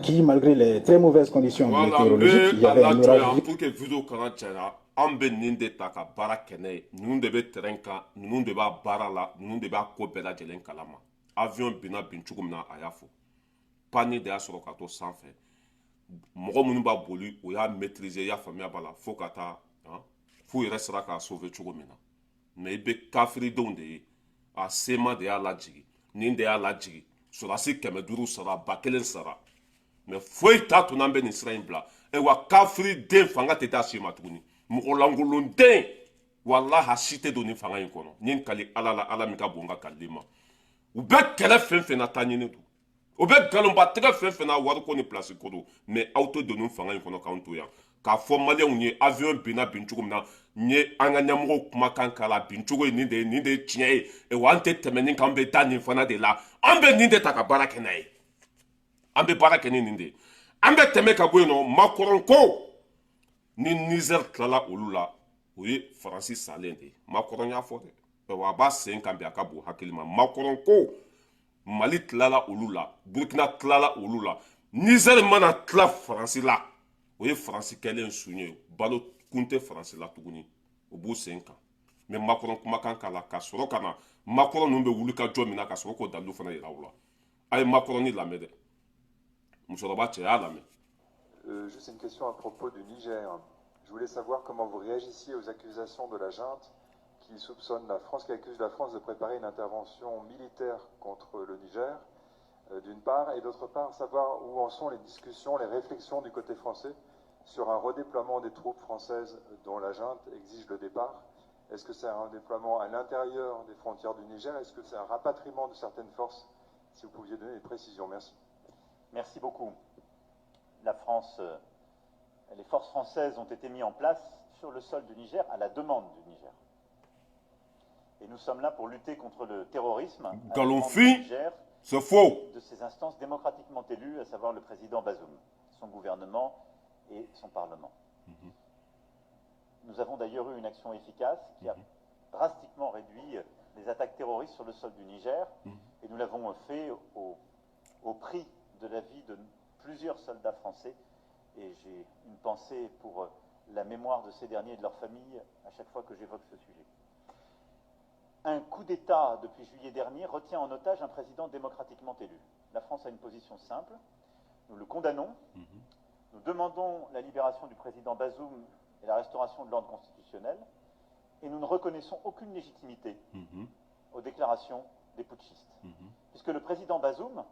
qui, malgré les très mauvaises conditions météorologiques, il y avait un orage. Pour que vidéo kana caya, an bɛ nin de ta ka baara kɛ n'a ye. Ninnu de bɛ terrain kan, ninnu de b'a baara la, ninnu de b'a ko bɛɛ lajɛlen kalama. Avion binna bin cogo min na, a y'a fɔ, panne de y'a sɔrɔ ka to sanfɛ. Mɔgɔ minnu b'a boli, o y'a maîtriser, i y'a faamuya b'a la, fo ka taa f'u yɛrɛ sera k'a sauver cogo min na. Mais i bɛ kafiridenw de ye, a sema de y'a lajigin, nin de y'a lajigin, sɔrɔdasi 500 sara, 1000 sara, mais foyi t'a to n'an bɛ nin sira in bila. Wa kafiriden fanga tɛ taa si ma tuguni. Mɔgɔ lankolonden, walahi, si tɛ don nin fanga in kɔnɔ. N ye n kali Ala la, Ala min ka bon ka kalili ma. U bɛ kɛlɛ fɛn fɛn na, taa ɲini don o bɛ nkalonba tɛgɛ fɛn fɛn na, wariko ni place ko don. Mais aw tɛ don nin fanga in kɔnɔ k'anw to yan k'a fɔ maliyɛnw ye avion binna bin cogo min na. N ye an ka ɲɛmɔgɔw kumakan k'a la, bin cogo ye nin de ye, nin de ye tiɲɛ ye. Wa an tɛ tɛmɛ nin kan, an bɛ taa nin fana de la. An bɛ nin de ta ka baara kɛ n'a ye, an bɛ baara kɛ ni nin de ye. An bɛ tɛmɛ ka bɔ yen nɔ. Macron ko ni Niger tilala olu la, o ye Faransi salen de ye. Macron y'a fɔ dɛ, wa a b'a sen kan bi, a ka bon hakili ma. Macron ko Mali tilala olu la, Burkina tilala olu la, Niger mana tila Faransi la, o ye Faransi kɛlen sun ye, balo kun tɛ Faransi la tuguni, o b'u sen kan. N bɛ Macron kumakan k'a la, ka sɔrɔ ka na Macron ninnu bɛ wuli ka jɔ min na, ka sɔrɔ k'o dalilu fana yira u la. A ye Macron ni lamɛn dɛ, musokɔrɔba cɛ y'a lamɛn. Juste une question à propos du Niger. Je voulais savoir comment vous réagissiez aux accusations de la junte qui soupçonne la France, qui accuse la France de préparer une intervention militaire contre le Niger, d'une part, et d'autre part, savoir où en sont les discussions, les réflexions du côté français sur un redéploiement des troupes françaises dont la junte exige le départ. Est-ce que c'est un déploiement à l'intérieur des frontières du Niger? Est-ce que c'est un rapatriement de certaines forces? Si vous pouviez donner des précisions, merci. Merci beaucoup. La France, les forces françaises ont été mises en place sur le sol du Niger à la demande du Niger. Et nous sommes là pour lutter contre le terrorisme Nkalonfin, Niger, c'est faux. De ses instances démocratiquement élues, à savoir le président Bazoum, son gouvernement et son parlement. Nous avons d'ailleurs eu une action efficace qui a drastiquement réduit les attaques terroristes sur le sol du Niger. Et nous l'avons fait au prix de la vie de plusieurs soldats français. Et j'ai une pensée pour la mémoire de ces derniers et de leurs familles à chaque fois que j'évoque ce sujet. Un coup d'État depuis juillet dernier retient en otage un président démocratiquement élu. La France a une position simple. Nous le condamnons. Nous demandons la libération du président Bazoum et la restauration de l'ordre constitutionnel. Et nous ne reconnaissons aucune légitimité aux déclarations des putschistes. Puisque le président Bazoum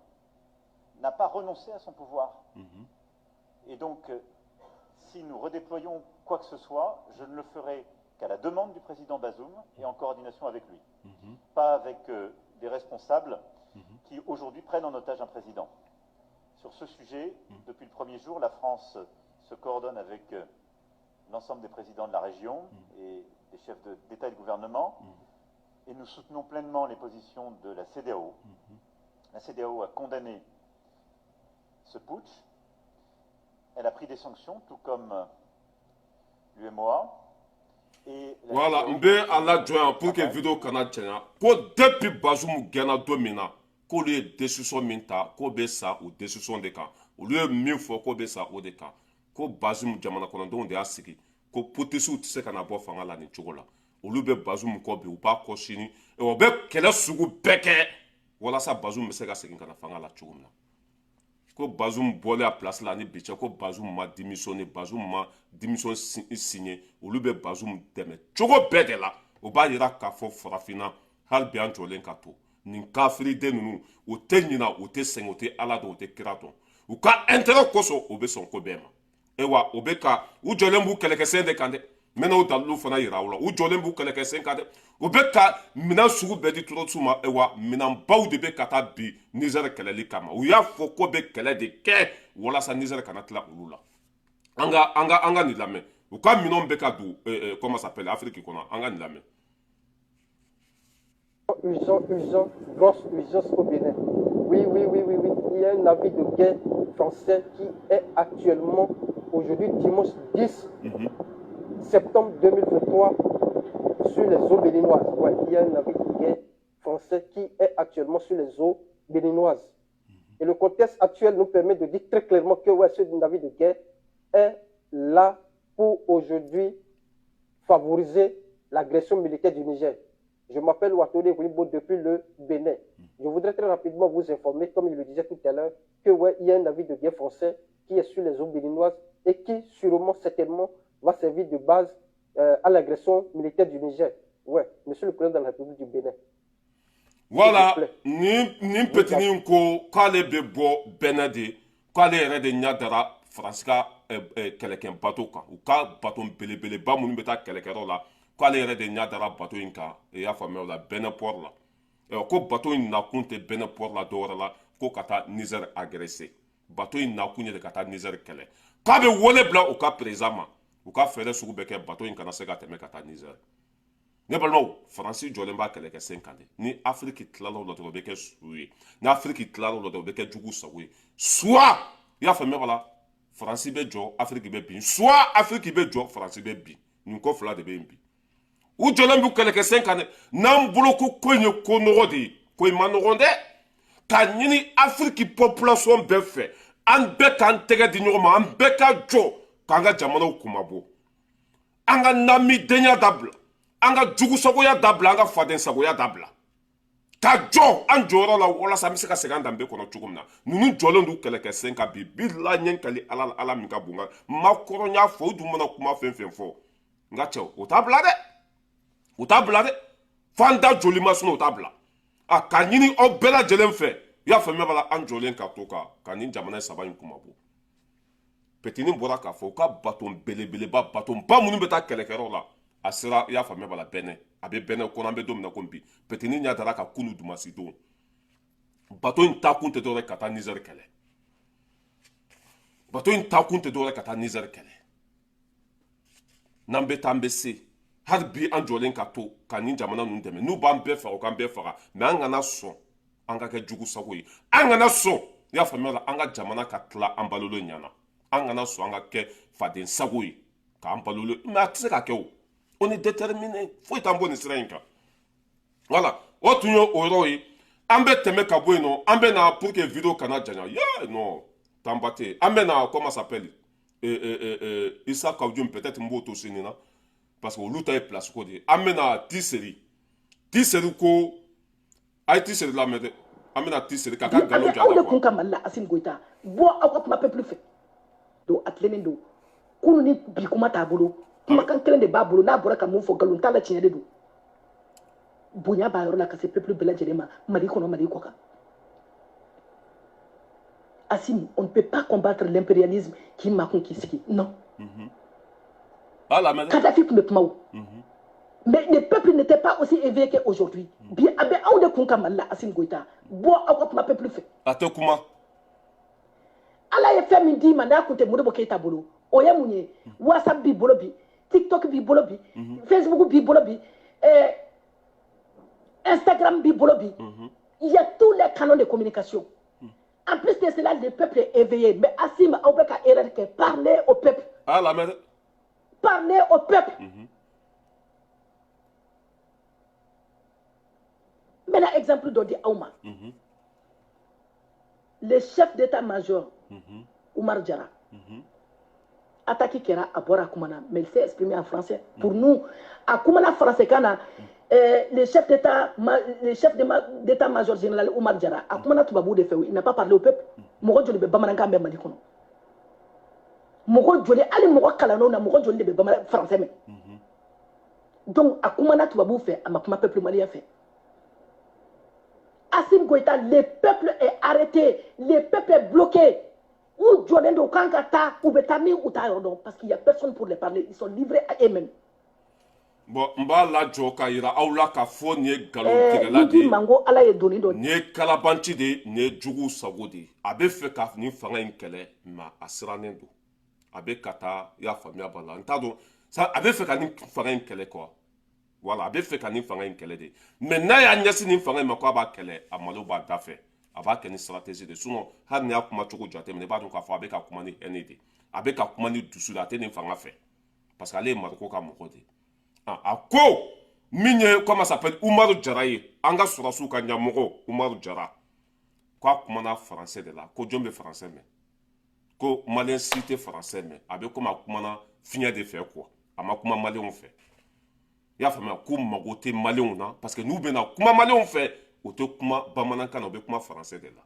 n'a pas renoncé à son pouvoir. Et donc, si nous redéployons quoi que ce soit, je ne le ferai qu'à la demande du président Bazoum et en coordination avec lui. Pas avec des responsables qui aujourd'hui prennent en otage un président. Sur ce sujet, depuis le premier jour, la France se coordonne avec l'ensemble des présidents de la région et des chefs d'État et de gouvernement, et nous soutenons pleinement les positions de la CEDEAO. La CEDEAO a condamné ce putsch. Elle a pris des sanctions, tout comme l'UMOA. Voilà, n bɛ a lajɔ yan pour que vidéo kana janya. Ko depuis Bazoum gɛnna don min na, k'olu ye décision min ta, k'o bɛ sa o décision de kan. Olu ye min fɔ, k'o bɛ sa o de kan. Ko Bazoum, jamana kɔnɔdenw de y'a sigi, ko putschistes tɛ se ka na bɔ fanga la nin cogo la. Olu bɛ Bazoum kɔ bi, u b'a kɔ sini, o bɛ kɛlɛ sugu bɛɛ kɛ walasa Bazoum bɛ se ka segin ka na fanga la cogo min na. Ko Bazoum bɔlen a place la ni bi cɛ, ko Bazoum ma démissionné, Bazoum ma démission signé. Olu bɛ Bazoum dɛmɛ cogo bɛɛ de la. O b'a yira k'a fɔ farafinna, hali bi an jɔlen ka to nin kafiriden ninnu, u tɛ ɲina, u tɛ sɛgɛn, u tɛ Ala dɔn, u tɛ kira dɔn. U ka intérêt kosɔn, u bɛ sɔn ko bɛɛ ma. Ewa, o bɛ ka u jɔlen b'u kɛlɛkɛsen de kan dɛ. N bɛna o dalilu fana yira aw la. U jɔlen b'u kɛlɛkɛsen kan dɛ. U bɛ ka minɛn sugu bɛɛ di terroristes ma. Ewa, minɛnbaw de bɛ ka taa bi Niger kɛlɛli kama. U y'a fɔ ko bɛ kɛlɛ de kɛ walasa Niger kana tila olu la. An ka nin lamɛn. U ka minɛnw bɛ ka don, comment ça s'appelle, Afrique kɔnɔ. An ka nin lamɛn. Urgent, urgent, grosse urgence au Bénin. Oui, oui, oui, oui, oui. Il y a un navire de guerre français qui est actuellement, aujourd'hui, dimanche 10 septembre 2023, sur les eaux béninoises. Ouais, il y a un navire de guerre français qui est actuellement sur les eaux béninoises. Et le contexte actuel nous permet de dire très clairement que, ouais, ce navire de guerre est là pour aujourd'hui favoriser l'agression militaire du Niger. Je m'appelle Watole Ruibo depuis le Bénin. Je voudrais très rapidement vous informer, comme il le disait tout à l'heure, que, ouais, il y a un navire de guerre français qui est sur les eaux béninoises et qui sûrement, certainement, va servir de base à l'agression militaire du Niger. Ouais, monsieur le président de la République du Bénin. Voilà, ni petinin ko k'ale bɛ bɔ Bénin de, k'ale yɛrɛ de ɲɛ dara Faransi ka kɛlɛkɛ bateau kan, u ka bateau belebeleba minnu bɛ taa kɛlɛkɛyɔrɔ la, k'ale yɛrɛ de ɲɛ dara bateau in kan. I y'a faamuya o la, Bénin port la. Ko bateau in nakun tɛ Bénin port la dɔwɛrɛ la, ko ka taa Niger agresser. Bateau in nakun ye de ka taa Niger kɛlɛ. K'a bɛ wele bila u ka président ma, u ka fɛɛrɛ sugu bɛɛ kɛ, bateau in kana se ka tɛmɛ ka taa Niger. Ne balimaw, Faransi jɔlen b'a kɛlɛkɛ sen kan dɛ. Ni Afiriki tilala o la dɔrɔn, o bɛ kɛ su ye. Ni Afiriki tilala o la dɔrɔn, o bɛ kɛ jugu sago ye. Soit, i y'a faamuya b'a la, Faransi bɛ jɔ, Afiriki bɛ bin. Soit Afiriki bɛ jɔ, Faransi bɛ bin. Nin ko fila de bɛ yen bi. U jɔlen b'u kɛlɛkɛ sen kan dɛ. N'an bolo ko ko in ye ko nɔgɔ de ye, ko in ma nɔgɔn dɛ. K'a ɲini Afiriki population bɛɛ fɛ, an bɛɛ k'an tɛgɛ di ɲɔgɔn ma, an bɛɛ ka jɔ k'an ka jamanaw kunmabɔ, an ka namidenya dabila, an ka jugusagoya dabila, an ka fadensagoya dabila, ka jɔ an jɔyɔrɔ la walasa an bɛ se ka segin an danbe kɔnɔ cogo min na. Ninnu jɔlen don kɛlɛkɛ sen kan bi. Bi la ɲɛ kali Ala la, Ala min ka bon. Nka Macron y'a fɔ, u dun mana kuma fɛn fɛn fɔ, n ka cɛw, o t'a bila dɛ, o t'a bila dɛ. F'an da joli ma sunɔ, o t'a bila. A ka ɲini aw bɛɛ lajɛlen fɛ, i y'a faamuya b'a la, an jɔlen ka to ka nin jamana saba in kuma bɔ. Petinin bɔra k'a fɔ u ka bateau belebeleba, bateauba minnu bɛ taa kɛlɛkɛyɔrɔ la, a sera, i y'a faamuya b'a la, Bénin. A bɛ Bénin kɔnɔ, an bɛ don min na komi bi. Petinin ɲɛ dara ka kunu dumasi don, bateau in taakun tɛ dɔwɛrɛ ka taa Niger kɛlɛ. Bateau in taakun tɛ dɔwɛrɛ ka taa Niger kɛlɛ. N'an bɛ taa, an bɛ se. Hali bi an jɔlen ka to ka nin jamana ninnu dɛmɛ. N'u b'an bɛɛ faga, u k'an bɛɛ faga, mais an kana sɔn an ka kɛ jugu sago ye. An kana sɔn, i y'a faamuya la, an ka jamana ka tila an balolen ɲana. An kana sɔn an ka kɛ faden sago ye k'an balolen, mais a tɛ se ka kɛ. O, on est déterminé, foyi t'an bɔ nin sira in kan. Voilà, o tun ye o yɔrɔ ye. An bɛ tɛmɛ ka bɔ yen nɔ, an bɛ na pour que vidéo kana janya ye, non, tanba tɛ yen. An bɛ na, comment s'appelle, Issa Kaou Djim, peut-être n b'o to sini na parce que olu ta ye place ko de ye. An bɛ na Tiseri, Tiseri ko a ye Tiseri lamɛn dɛ. An bɛna Tiseri k'a ka nkalon jɔ. Aw de kun ka Mali la. Assimi Goïta, bɔ aw ka kuma peuple fɛ. Donc a tilennen don kunu ni bi, kuma t'a bolo, kumakan kelen de b'a bolo. N'a bɔra ka mun fɔ, nkalon t'a la, tiɲɛ de don. Bonya b'a yɔrɔ la ka se peuple bɛɛ lajɛlen ma, Mali kɔnɔ, Mali kɔ kan. Assimi, on ne peut pas combattre l'impérialisme k'i makun k'i sigi, non. Voilà, mais Kadhafi tun bɛ kuma o, mais le peuple n'était pas aussi éveillé qu'aujourd'hui. Bi a bɛ anw de kun ka Mali la. Assimi Goïta, bɔ aw ka kuma peuple fɛ. A tɛ kuma. Ala ye fɛn min d'i ma n'a kun tɛ Modibo Keyita bolo, o ye mun ye? WhatsApp b'i bolo bi, TikTok b'i bolo bi, Facebook b'i bolo bi, Instagram b'i bolo bi. Il y a tous les canaux de communication. En plus de cela, le peuple est éveillé. Mais Assimi, aw bɛ ka erreur kɛ. Parlez au peuple. Ah la mɛ. Parlez au peuple. N bɛna exemple dɔ di aw ma. Le chef d'état-major Oumar Diarra, attaque kɛra, a bɔra a kumana, mais il s'est exprimé en français pour nous. A kumana français kan na. Le chef d'état-major général Oumar Diarra, a kumana tubabu de fɛ, il n'a pas parlé au peuple. Mɔgɔ joli bɛ bamanankan mɛn Mali kɔnɔ? Mɔgɔ joli? Hali mɔgɔ kalannenw na, mɔgɔ joli de bɛ bamanan français mɛn? Donc a kumana tubabu fɛ, a ma kuma peuple malien fɛ. Assimi Goïta, le peuple est arrêté, le peuple est bloqué. U jɔlen don kan ka taa, u bɛ taa min, u t'a yɔrɔ dɔn, parce qu'il y a personne pour les parler, ils sont livrés à eux-mêmes. Bon, n b'a lajɔ k'a yira aw la k'a fɔ nin ye nkalontigɛla de ye. Ye. Ma ko Ala ye doni dɔ Nin ye kalabanci de ye, nin ye juguw sago de ye. A bɛ fɛ ka nin fanga in kɛlɛ, mais a sirannen don, a bɛ ka taa. I y'a faamuya b'a la, n t'a dɔn sa, a bɛ fɛ ka nin fanga in kɛlɛ quoi. Voilà, a bɛ fɛ ka nin fanga in kɛlɛ de, mais n'a y'a ɲɛsin nin fanga in ma k'a b'a kɛlɛ, a malo b'a da fɛ. A b'a kɛ ni stratégie de. Sinon hali ni y'a kuma cogo jateminɛ, i b'a dɔn k'a fɔ a bɛ ka kuma ni haine de, a bɛ ka kuma ni dusu de. A tɛ nin fanga fɛ parce que ale ye Mariko ka mɔgɔ de ye. A ko min ye, comment s'appelle, Umaru Jara ye, an ka sɔrɔsiw ka ɲɛmɔgɔ Umaru Jara, k'a kumana français de la, ko jɔn bɛ français mɛn? Ko malien si tɛ français mɛn. A bɛ komi a kumana fiɲɛ de fɛ quoi, a ma kuma maliyɛnw fɛ. I y'a faamuya, ko mago tɛ maliyɛnw na parce que n'u bɛna kuma maliyɛnw fɛ, u tɛ kuma bamanankan na, u bɛ kuma français de la.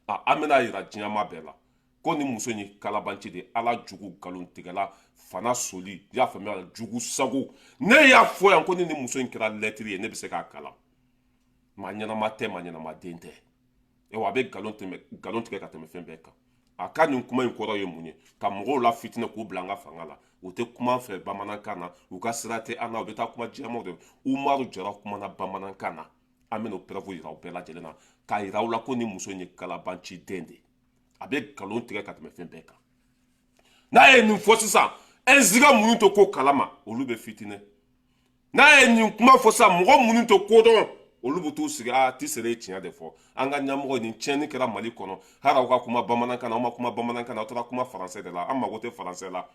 A an bɛna yira diɲɛma bɛɛ la ko ni muso in ye kalabanci de, Ala jugu, nkalontigɛla fana soli. I y'a faamuya, jugu sago. Ne y'a fɔ yan ko ni muso in kɛra lɛtiri ye, ne bɛ se k'a kalan. Maa ɲɛnama tɛ, maa ɲɛnama den tɛ. Wa a bɛ nkalon tɛmɛ, nkalon tigɛ ka tɛmɛ fɛn bɛɛ kan. A ka nin kuma in kɔrɔ ye mun ye? Ka mɔgɔw la fitinɛ k'u bila an ka fanga la. U tɛ kuma fɛ bamanankan na, u ka sira tɛ an na, u bɛ taa kuma jɛmanw de. Umaru Jara kumana bamanankan na. An bɛna o preuve yira aw bɛɛ lajɛlen na k'a yira aw la ko nin muso in ye kalabanci den de ye. A bɛ nkalon tigɛ ka tɛmɛ fɛn bɛɛ kan. N'a ye nin fɔ sisan, ɛnziga minnu tɛ ko kalama, olu bɛ fitinɛ. N'a ye nin kuma fɔ sisan, mɔgɔ minnu tɛ ko dɔn, olu bɛ t'u sigi. A ti sere tiɲɛ de fɔ an ka ɲɛmɔgɔ. Nin tiɲɛni kɛra Mali kɔnɔ, hali aw ka kuma bamanankan na, aw ma kuma bamanankan na, aw taara kuma faransɛ de la. An mago tɛ faransɛ la.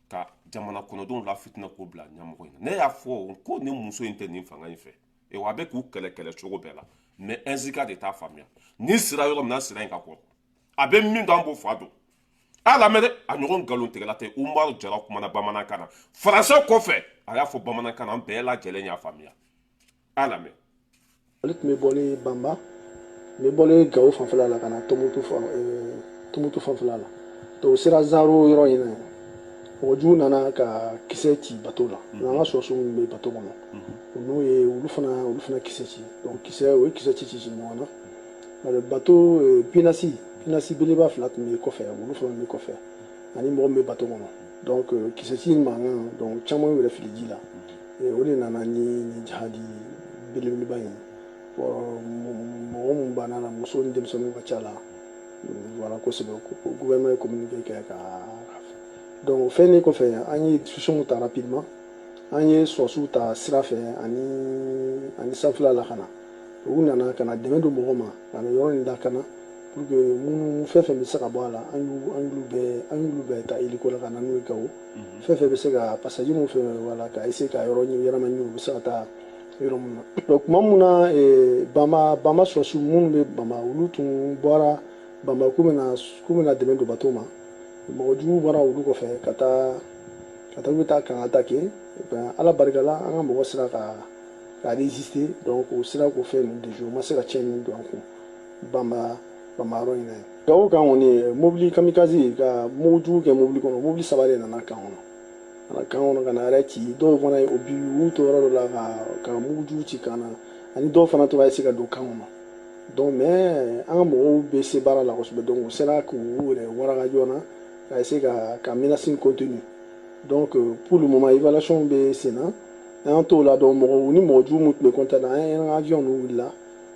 Ka jamana kɔnɔdenw la fitinɛ k'o bila ɲɛmɔgɔ in na. Ne y'a fɔ ko nin muso in tɛ nin fanga in fɛ wa, a bɛ k'u kɛlɛ kɛlɛ cogo bɛɛ la, mais ɛnzika de t'a faamuya. Nin sira yɔrɔ min na, sira in ka kɔrɔ, a bɛ min dɔn, an b'o fa dɔn. A lamɛn dɛ, a ɲɔgɔn nkalontigɛla tɛ. Umaru Jara kumana bamanankan na faransɛ kɔfɛ, a y'a fɔ bamanankan na, an bɛɛ lajɛlen y'a faamuya. A lamɛn. Ale tun bɛ bɔlen Banba, n bɛ bɔlen Gawo fanfɛla la ka na Tumutu fanfɛla la. Donc o sera Zaro yɔrɔ in na, mɔgɔ jugu nana ka kisɛ ci bateau la. N'an ka sɔrɔsiw minnu bɛ bateau kɔnɔ, n'o ye olu fana kisɛ ci. Donc kisɛ, o ye kisɛ ci ci ci ɲɔgɔn na. Bateau pinasi belebeleba fila tun bɛ kɔfɛ, olu fana bɛ kɔfɛ ani mɔgɔ min bɛ bateau kɔnɔ. Donc kisɛ ci in mankan, donc caman y'u yɛrɛ fili ji la. O de nana ni jahadi belebeleba in. Mɔgɔ mun banna la, muso ni denmisɛnninw ka ca la, voilà, kosɛbɛ. Gouvernement ye communiqué kɛ ka. Donc o fɛn de kɔfɛ, an ye discussion ta rapidement, an ye sɔrɔsiw ta sira fɛ ani sanfɛla la ka na. U nana ka na dɛmɛ don mɔgɔ ma ka na yɔrɔ in lakana pour que minnu fɛn fɛn bɛ se ka bɔ a la, an y'olu bɛɛ ta hélico la ka na n'u ye Gawo. Fɛn fɛn bɛ se ka passager mun fɛ, voilà, ka essayer ka yɔrɔ ɲini, yɛrɛma ɲini, u bɛ se ka taa. Yɔrɔ mun na, donc tuma mun na Bama sɔrɔsiw minnu bɛ Bama, olu tun bɔra Bama k'u bɛna dɛmɛ don bateau ma. Mɔgɔ jugu bɔra olu kɔfɛ ka taa k'u bɛ taa camp attaquer. Ben, Ala barika la, an ka mɔgɔ sera ka résister. Donc o sera k'o fɛn ninnu déjouer, o ma se ka tiɲɛni don an kun Bama yɔrɔ in na yen. Gawo kan kɔni, mobili kamikaze ka mugu jugu kɛ mobili kɔnɔ, mobili saba de nana camp kɔnɔ, ka na camp kɔnɔ ka na yɛrɛ ci. Dɔw fana o bi u y'u to yɔrɔ dɔ la ka mugu jugu ci camp na, ani dɔw fana tora essayer ka don camp kɔnɔ. Donc, mais an ka mɔgɔw bɛ se baara la kosɛbɛ. Donc u sera k'u yɛrɛ waraka joona ka essayer ka menace in contenir. Donc pour le moment, évaluation bɛ sen na, an y'an t'o la. Donc mɔgɔ ni mɔgɔ jugu min tun bɛ contact na, an ye an ka avion ninnu wulila,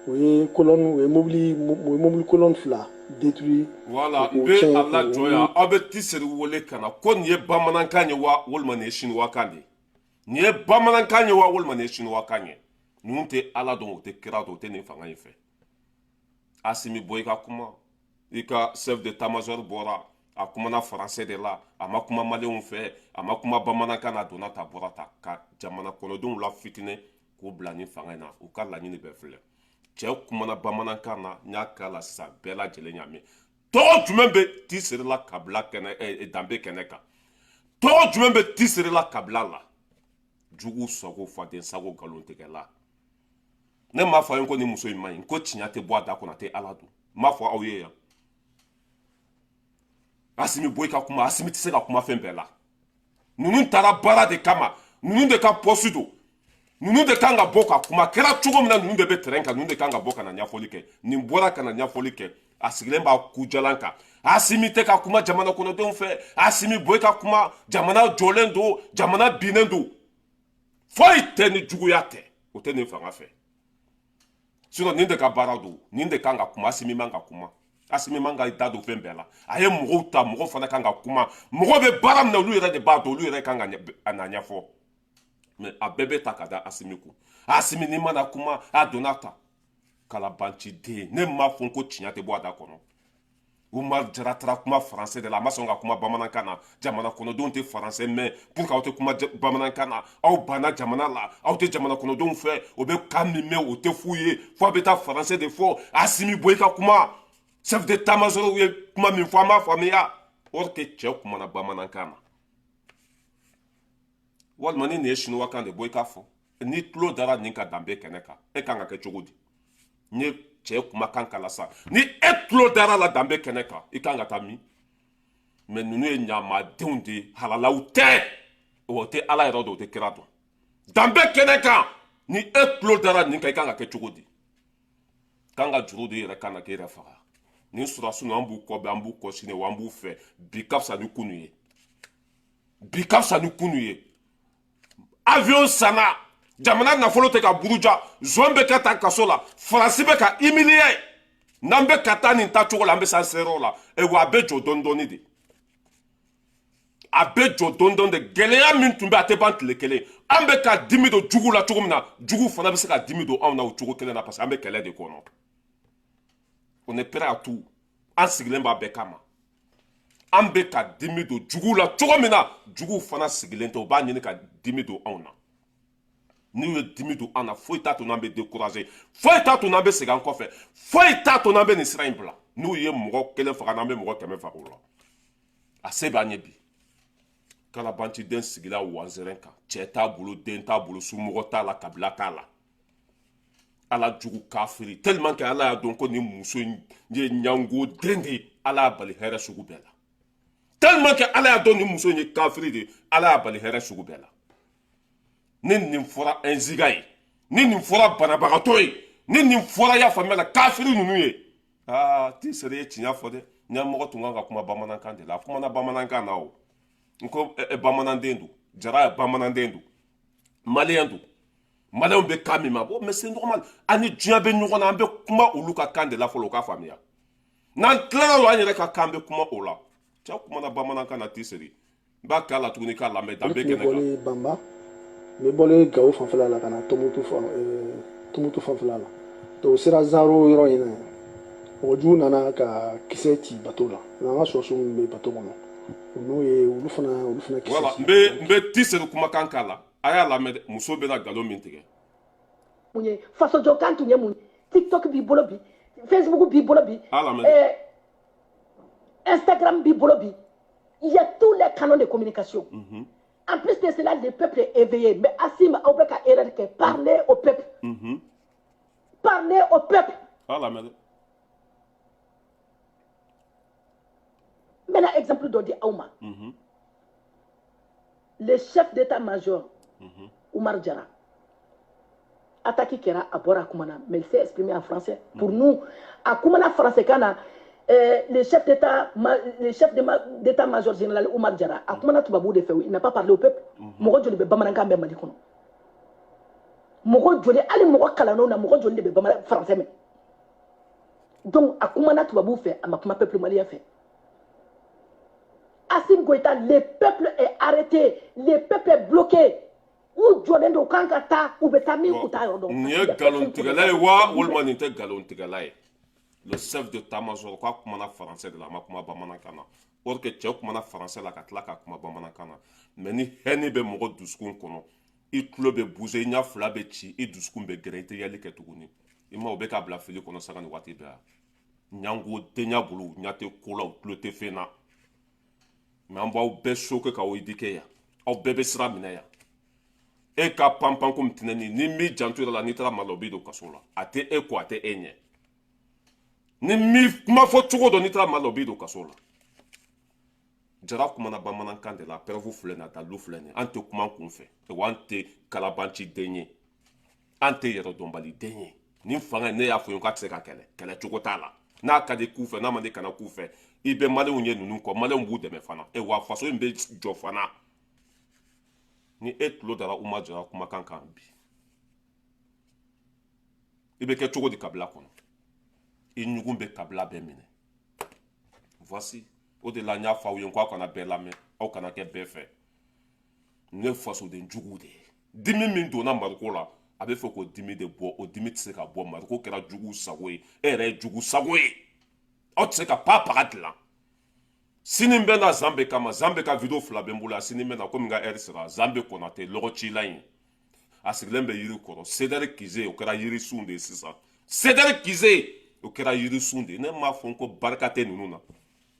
u ye colonne, u ye mobili colonne fila détruit. Voilà, n k'o bɛ tiɲɛ a lajɔ k'o yan. Aw bɛ Tiseri wele ka na ko nin ye bamanankan ye wa, walima nin ye siniwakan de ye? Nin ye bamanankan ye wa, walima nin ye siniwakan ye? Ninnu tɛ Ala dɔn, u tɛ kira dɔn, u tɛ nin fanga in fɛ. Asimi, bɔ i ka kuma. I ka chef d'état-major bɔra, a kumana français de la, a ma kuma maliyɛnw fɛ, a ma kuma bamanankan na. A donna ta, bɔra ta, ka jamana kɔnɔdenw la fitinɛ k'u bila nin fanga in na. U ka laɲini bɛɛ filɛ. Cɛ kumana bamanankan na, n y'a k'a la sisan, bɛɛ lajɛlen y'a mɛn. Tɔgɔ jumɛn bɛ Tiseri la kabila kɛnɛ danbe kɛnɛ kan? Tɔgɔ jumɛn bɛ Tiseri la kabila la? Jugu sago, faden sago, nkalontigɛla. Ne m'a fɔ aw ye ko nin muso in man ɲi, ko tiɲɛ tɛ bɔ a da kɔnɔ, a tɛ Ala don. N m'a fɔ aw ye yan. Asimi, bɔ i ka kuma. Asimi tɛ se ka kuma fɛn bɛɛ la. Ninnu taara baara de kama, ninnu de ka poste don, ninnu de kan ka bɔ ka kuma. Kɛra cogo min na, ninnu de bɛ terrain kan, ninnu de kan ka bɔ ka na ɲɛfɔli kɛ. Nin bɔra ka na ɲɛfɔli kɛ, a sigilen b'a kujalan kan. Asimi tɛ ka kuma jamana kɔnɔdenw fɛ. Asimi, bɔ i ka kuma. Jamana jɔlen don, jamana binnen don, foyi tɛ ni juguya tɛ, o tɛ nin fanga fɛ. Sinon nin de ka baara don, nin de kan ka kuma. Asimi man ka kuma, Asimi man ka da don fɛn bɛɛ la. A ye mɔgɔw ta, mɔgɔw fana kan ka kuma. Mɔgɔw bɛ baara min na, olu yɛrɛ de b'a dɔn, olu yɛrɛ kan ka a na ɲɛfɔ. Mais a bɛɛ bɛ ta ka da Asimi kun. Asimi, n'i mana kuma, a donna ta kalabanci den. Ne m'a fɔ ko tiɲɛ tɛ bɔ a da kɔnɔ. Umar Jara taara kuma français de la, a ma sɔn ka kuma bamanankan na. Jamana kɔnɔdenw tɛ français mɛn pour que aw tɛ kuma bamanankan na. Aw banna jamana la, aw tɛ jamana kɔnɔdenw fɛ. O bɛ kan min mɛn, o tɛ f'u ye, fo a bɛ taa français de fɔ. Asimi, bɔ i ka kuma. Chef d'état-major ye kuma min fɔ, an b'a faamuya. Or que cɛ kumana bamanankan na. Walima ni nin ye siniwakan de, bɔ i k'a fɔ. Ni tulo dara nin ka danbe kɛnɛ kan, e kan ka kɛ cogo di? N ye cɛ kumakan kala sa, ni e tulo dara la danbe kɛnɛ kan, i kan ka taa min? Mais ninnu ye ɲamadenw de ye, halalaw tɛ, o tɛ Ala yɛrɛ dɔn, o tɛ kira dɔn. Danbe kɛnɛ kan, ni e tulo dara nin kan, i kan ka kɛ cogo di? Kan ka juru de yɛrɛ kan na k'e yɛrɛ faga. Nin sɔrɔdasi ninnu, an b'u kɔ bi, an b'u kɔ sini, wa an b'u fɛ. Bi ka fisa ni kunu ye, bi ka fisa ni kunu ye. Avion sanna, jamana nafolo tɛ ka buruja, zon bɛ ka taa kaso la, Faransi bɛ ka humilier. N'an bɛ ka taa nin taacogo la, an bɛ s'an seyɔrɔ la. Wa a bɛ jɔ dɔɔni dɔɔni de, a bɛ jɔ dɔɔni dɔɔni de. Gɛlɛya min tun bɛ, a tɛ ban tile kelen. An bɛ ka dimi don jugu la cogo min na, jugu fana bɛ se ka dimi don anw na o cogo kelen na, parce que an bɛ kɛlɛ de kɔnɔ. On est prêt à tout, an sigilen b'a bɛɛ kama. An bɛ ka dimi don jugu la cogo min na, juguw fana sigilen tɛ, u b'a ɲini ka dimi don anw na. N'u ye dimi don an na, foyi t'a to n'an bɛ décourager, foyi t'a to n'an bɛ segin an kɔfɛ, foyi t'a to n'an bɛ nin sira in bila. N'u ye mɔgɔ kelen faga, n'an bɛ mɔgɔ 100 faga o la, a se b'an ye bi. Kalabanciden sigila wanzɛrɛn kan, cɛ t'a bolo, den t'a bolo, somɔgɔ t'a la, kabila t'a la. Ala jugu kafiri. Tellement que Ala y'a dɔn ko nin muso in ye ɲango den de ye, Ala y'a bali hɛrɛ sugu bɛɛ la. Tellement que Ala y'a dɔn nin muso in ye kafiri de ye, Ala y'a bali hɛrɛ sugu bɛɛ la. Ni nin fɔra ɛnziga ye, ni nin fɔra banabagatɔ ye, ni nin fɔra, y'a faamuya la, kafiri ninnu ye, aa, Tiseri ye tiɲɛ fɔ dɛ. Ɲɛmɔgɔ tun kan ka kuma bamanankan de la, a kumana bamanankan na. O n ko bamananden don, Jara ye bamananden don, maliyɛn don, maliyɛnw bɛ kan min ma bon. Mais c'est normal, an ni diɲɛ bɛ ɲɔgɔn na, an bɛ kuma olu ka kan de la fɔlɔ, u k'a faamuya. N'an tilala o, an yɛrɛ ka kan bɛ kuma o la. Cɛ kumana bamanankan na. Tiseri, n b'a k'a la tuguni k'a lamɛn danbe Ne tun bɛ kɛnɛ kan. Bɔlen Banba, n bɛ bɔlen Gawo fanfɛla la ka na Tɔnbukutu fan, Tɔnbukutu fanfɛla la. Donc o sera Zaro yɔrɔ in na yen, mɔgɔ jugu nana ka kisɛ ci bateau la. N'an ka sɔrɔsiw minnu bɛ bateau kɔnɔ, n'o ye olu fana kisɛ Voilà. ci. N bɛ Tiseri kumakan k'a la, a y'a lamɛn dɛ. Muso bɛna nkalon min tigɛ. Mun ye fasojɔkan tun ye mun? TikTok b'i bolo bi, Facebook b'i bolo bi, Instagram b'i bolo bi. Il y a tous les canaux de communication. En plus de cela, le peuple est éveillé. Mais Assimi, aw bɛ ka erreur kɛ. Parlez au peuple. Parlez au peuple. Ala. N bɛna exemple dɔ di aw ma. Le chef d'état-major, Oumar Diarra, attaque kɛra, a bɔra a kumana, mais il s'est exprimé en français. Pour nous, a kumana français kan na. Le chef d'état-major général Oumar Diarra, a kumana tubabu de fɛ, il n'a pas parlé au peuple. Mɔgɔ joli bɛ bamanankan mɛn Mali kɔnɔ? Mɔgɔ joli, hali mɔgɔ kalannenw na, mɔgɔ joli de bɛ bamanan français mɛn? Donc a kumana tubabu fɛ, a ma kuma peuple malien fɛ. Assimi Goïta, le peuple est arrêté, le peuple est bloqué. U jɔlen don kan ka taa, u bɛ taa min, u t'a yɔrɔ dɔn. Nin ye nkalontigɛla ye wa, walima nin tɛ nkalontigɛla ye? Le chef d'état-major k'a kumana français de la, a ma kuma bamanankan na. Or que cɛ kumana français la ka tila ka kuma bamanankan na. Mais ni haine bɛ mɔgɔ dusukun kɔnɔ, i tulo bɛ bouger, i ɲɛ fila bɛ ci, i dusukun bɛ gɛrɛ, i tɛ yɛli kɛ tuguni. I ma, o bɛ k'a bila fili kɔnɔ sanga ni waati bɛɛ. Ɲango denya bolo, ɲɛ tɛ ko la, u tulo tɛ fɛn na. Mais an b'aw bɛɛ choquer k'aw éduquer yan, aw bɛɛ bɛ sira minɛ yan. E ka panpan komi tɛnɛni, ni m'i janto yɛrɛ la, n'i taara Mali la, o b'i don kaso la. A tɛ e ko, a tɛ e ɲɛ. Ni mi kuma fɔ cogo dɔ, n'i taara Mali la, o b'i don kaso la. Jara kumana bamanankan de la. Preuve filɛ nin ye, a dalilu filɛ nin ye. An tɛ kuma an kun fɛ wa, an tɛ kalabanci den ye, an tɛ yɛrɛdɔnbali den ye. Nin fanga, ne y'a fɔ n ye k'a tɛ se ka kɛlɛ, kɛlɛ cogo t'a la. N'a ka di k'u fɛ, n'a man di kana k'u fɛ. I bɛ maliyɛnw ye ninnu kɔ, maliyɛnw b'u dɛmɛ fana. E wa, faso in bɛ jɔ fana. Ni e tulo dara Oumar Diarra kumakan kan bi, i bɛ kɛ cogo di kabila kɔnɔ? I ɲugun bɛ kabila bɛɛ minɛ. Voici, o de la n y'a fɔ aw ye ko aw kana bɛɛ lamɛn, aw kana kɛ bɛɛ fɛ. Ne fasoden juguw de ye. Dimi min donna Mariko la, a bɛ fɛ k'o dimi de bɔ. O dimi tɛ se ka bɔ. Mariko kɛra jugu sago ye, e yɛrɛ ye jugu sago ye. Aw tɛ se ka pa paga dilan. Sini bɛ na Zanbe kama. Zanbe ka vidéo fila bɛ n bolo yan. Sini bɛ na, komi n ka heure sera. Zanbe Konate, lɔgɔcila in, a sigilen bɛ yiri kɔrɔ. CDR Kize, o kɛra yirisun de ye sisan. CDR Kize, o kɛra yirisun de ye. Ne m'a fɔ ko barika tɛ ninnu na.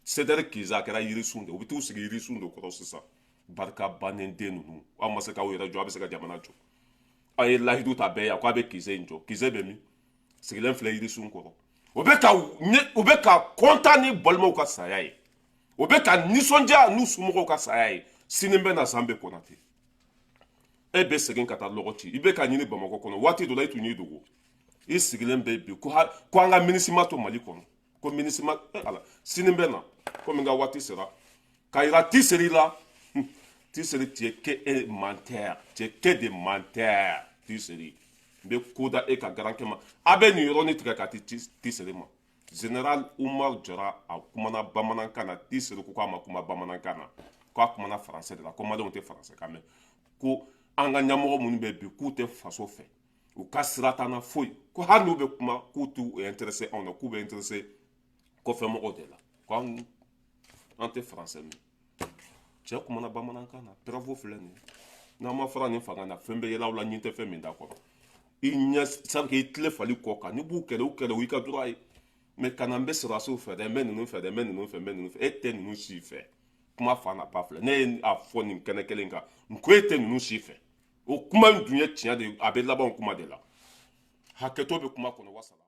CDR Kize, a kɛra yirisun de ye. U bɛ t'u sigi yirisun de kɔrɔ sisan. Barika bannen den ninnu, aw ma se k'aw yɛrɛ jɔ, aw bɛ se ka jamana jɔ? Aw ye lahidu ta bɛɛ ye k'a bɛ Kize in jɔ. Kize bɛ min? Sigilen filɛ yirisun kɔrɔ. U bɛ ka content ni balimaw ka saya ye, o bɛ ka nisɔndiya n'u somɔgɔw ka saya ye. Sini bɛ na Zanbe Konate. E bɛ segin ka taa lɔgɔ ci, i bɛ ka ɲini Bamakɔ kɔnɔ. Waati dɔ la, i tun y'i dogo, i sigilen bɛ bi ko an ka MINUSMA to Mali kɔnɔ, ko MINUSMA. Ala, sini bɛ na, komi n ka waati sera ka yira Tiseri la. Tiseri, tu es que un menteur, tu es que des menteurs. Tiseri, n bɛ ko da e ka garankɛ ma. A bɛ nin yɔrɔnin tigɛ ka di Tiseri ma. Général Oumar Diarra, a kumana bamanankan na. Tiseri ko k'a ma kuma bamanankan na, k'a kumana français de la, ko maliyɛnw tɛ français kan mɛn, ko an ka ɲɛmɔgɔ minnu bɛ bi, k'u tɛ faso fɛ, u ka sira t'an na foyi, ko hali n'u bɛ kuma, k'u t'u intéressé anw na, k'u bɛ intéressé kɔfɛmɔgɔw de la, ko an tɛ français mɛn. Cɛ kumana bamanankan na. Preuve filɛ nin ye. N'an ma fara nin fanga na, fɛn bɛ yɛlɛ aw la, ɲin tɛ fɛn min da kɔrɔ. I ɲɛ sanke, i tile fali kɔ kan, n'i b'u kɛlɛ, u kɛlɛ, o y'i ka droit ye. Mais kana n bɛ sɔrɔdasiw fɛ dɛ, n bɛ ninnu fɛ dɛ, n bɛ ninnu fɛ, n bɛ ninnu fɛ. E tɛ ninnu si fɛ. Kuma fa na ba filɛ, ne ye a fɔ nin kɛnɛ kelen kan, n ko e tɛ ninnu si fɛ. O kuma in dun ye tiɲɛ de ye, a bɛ laban o kuma de la. Hakɛto bɛ kuma kɔnɔ. Wasala.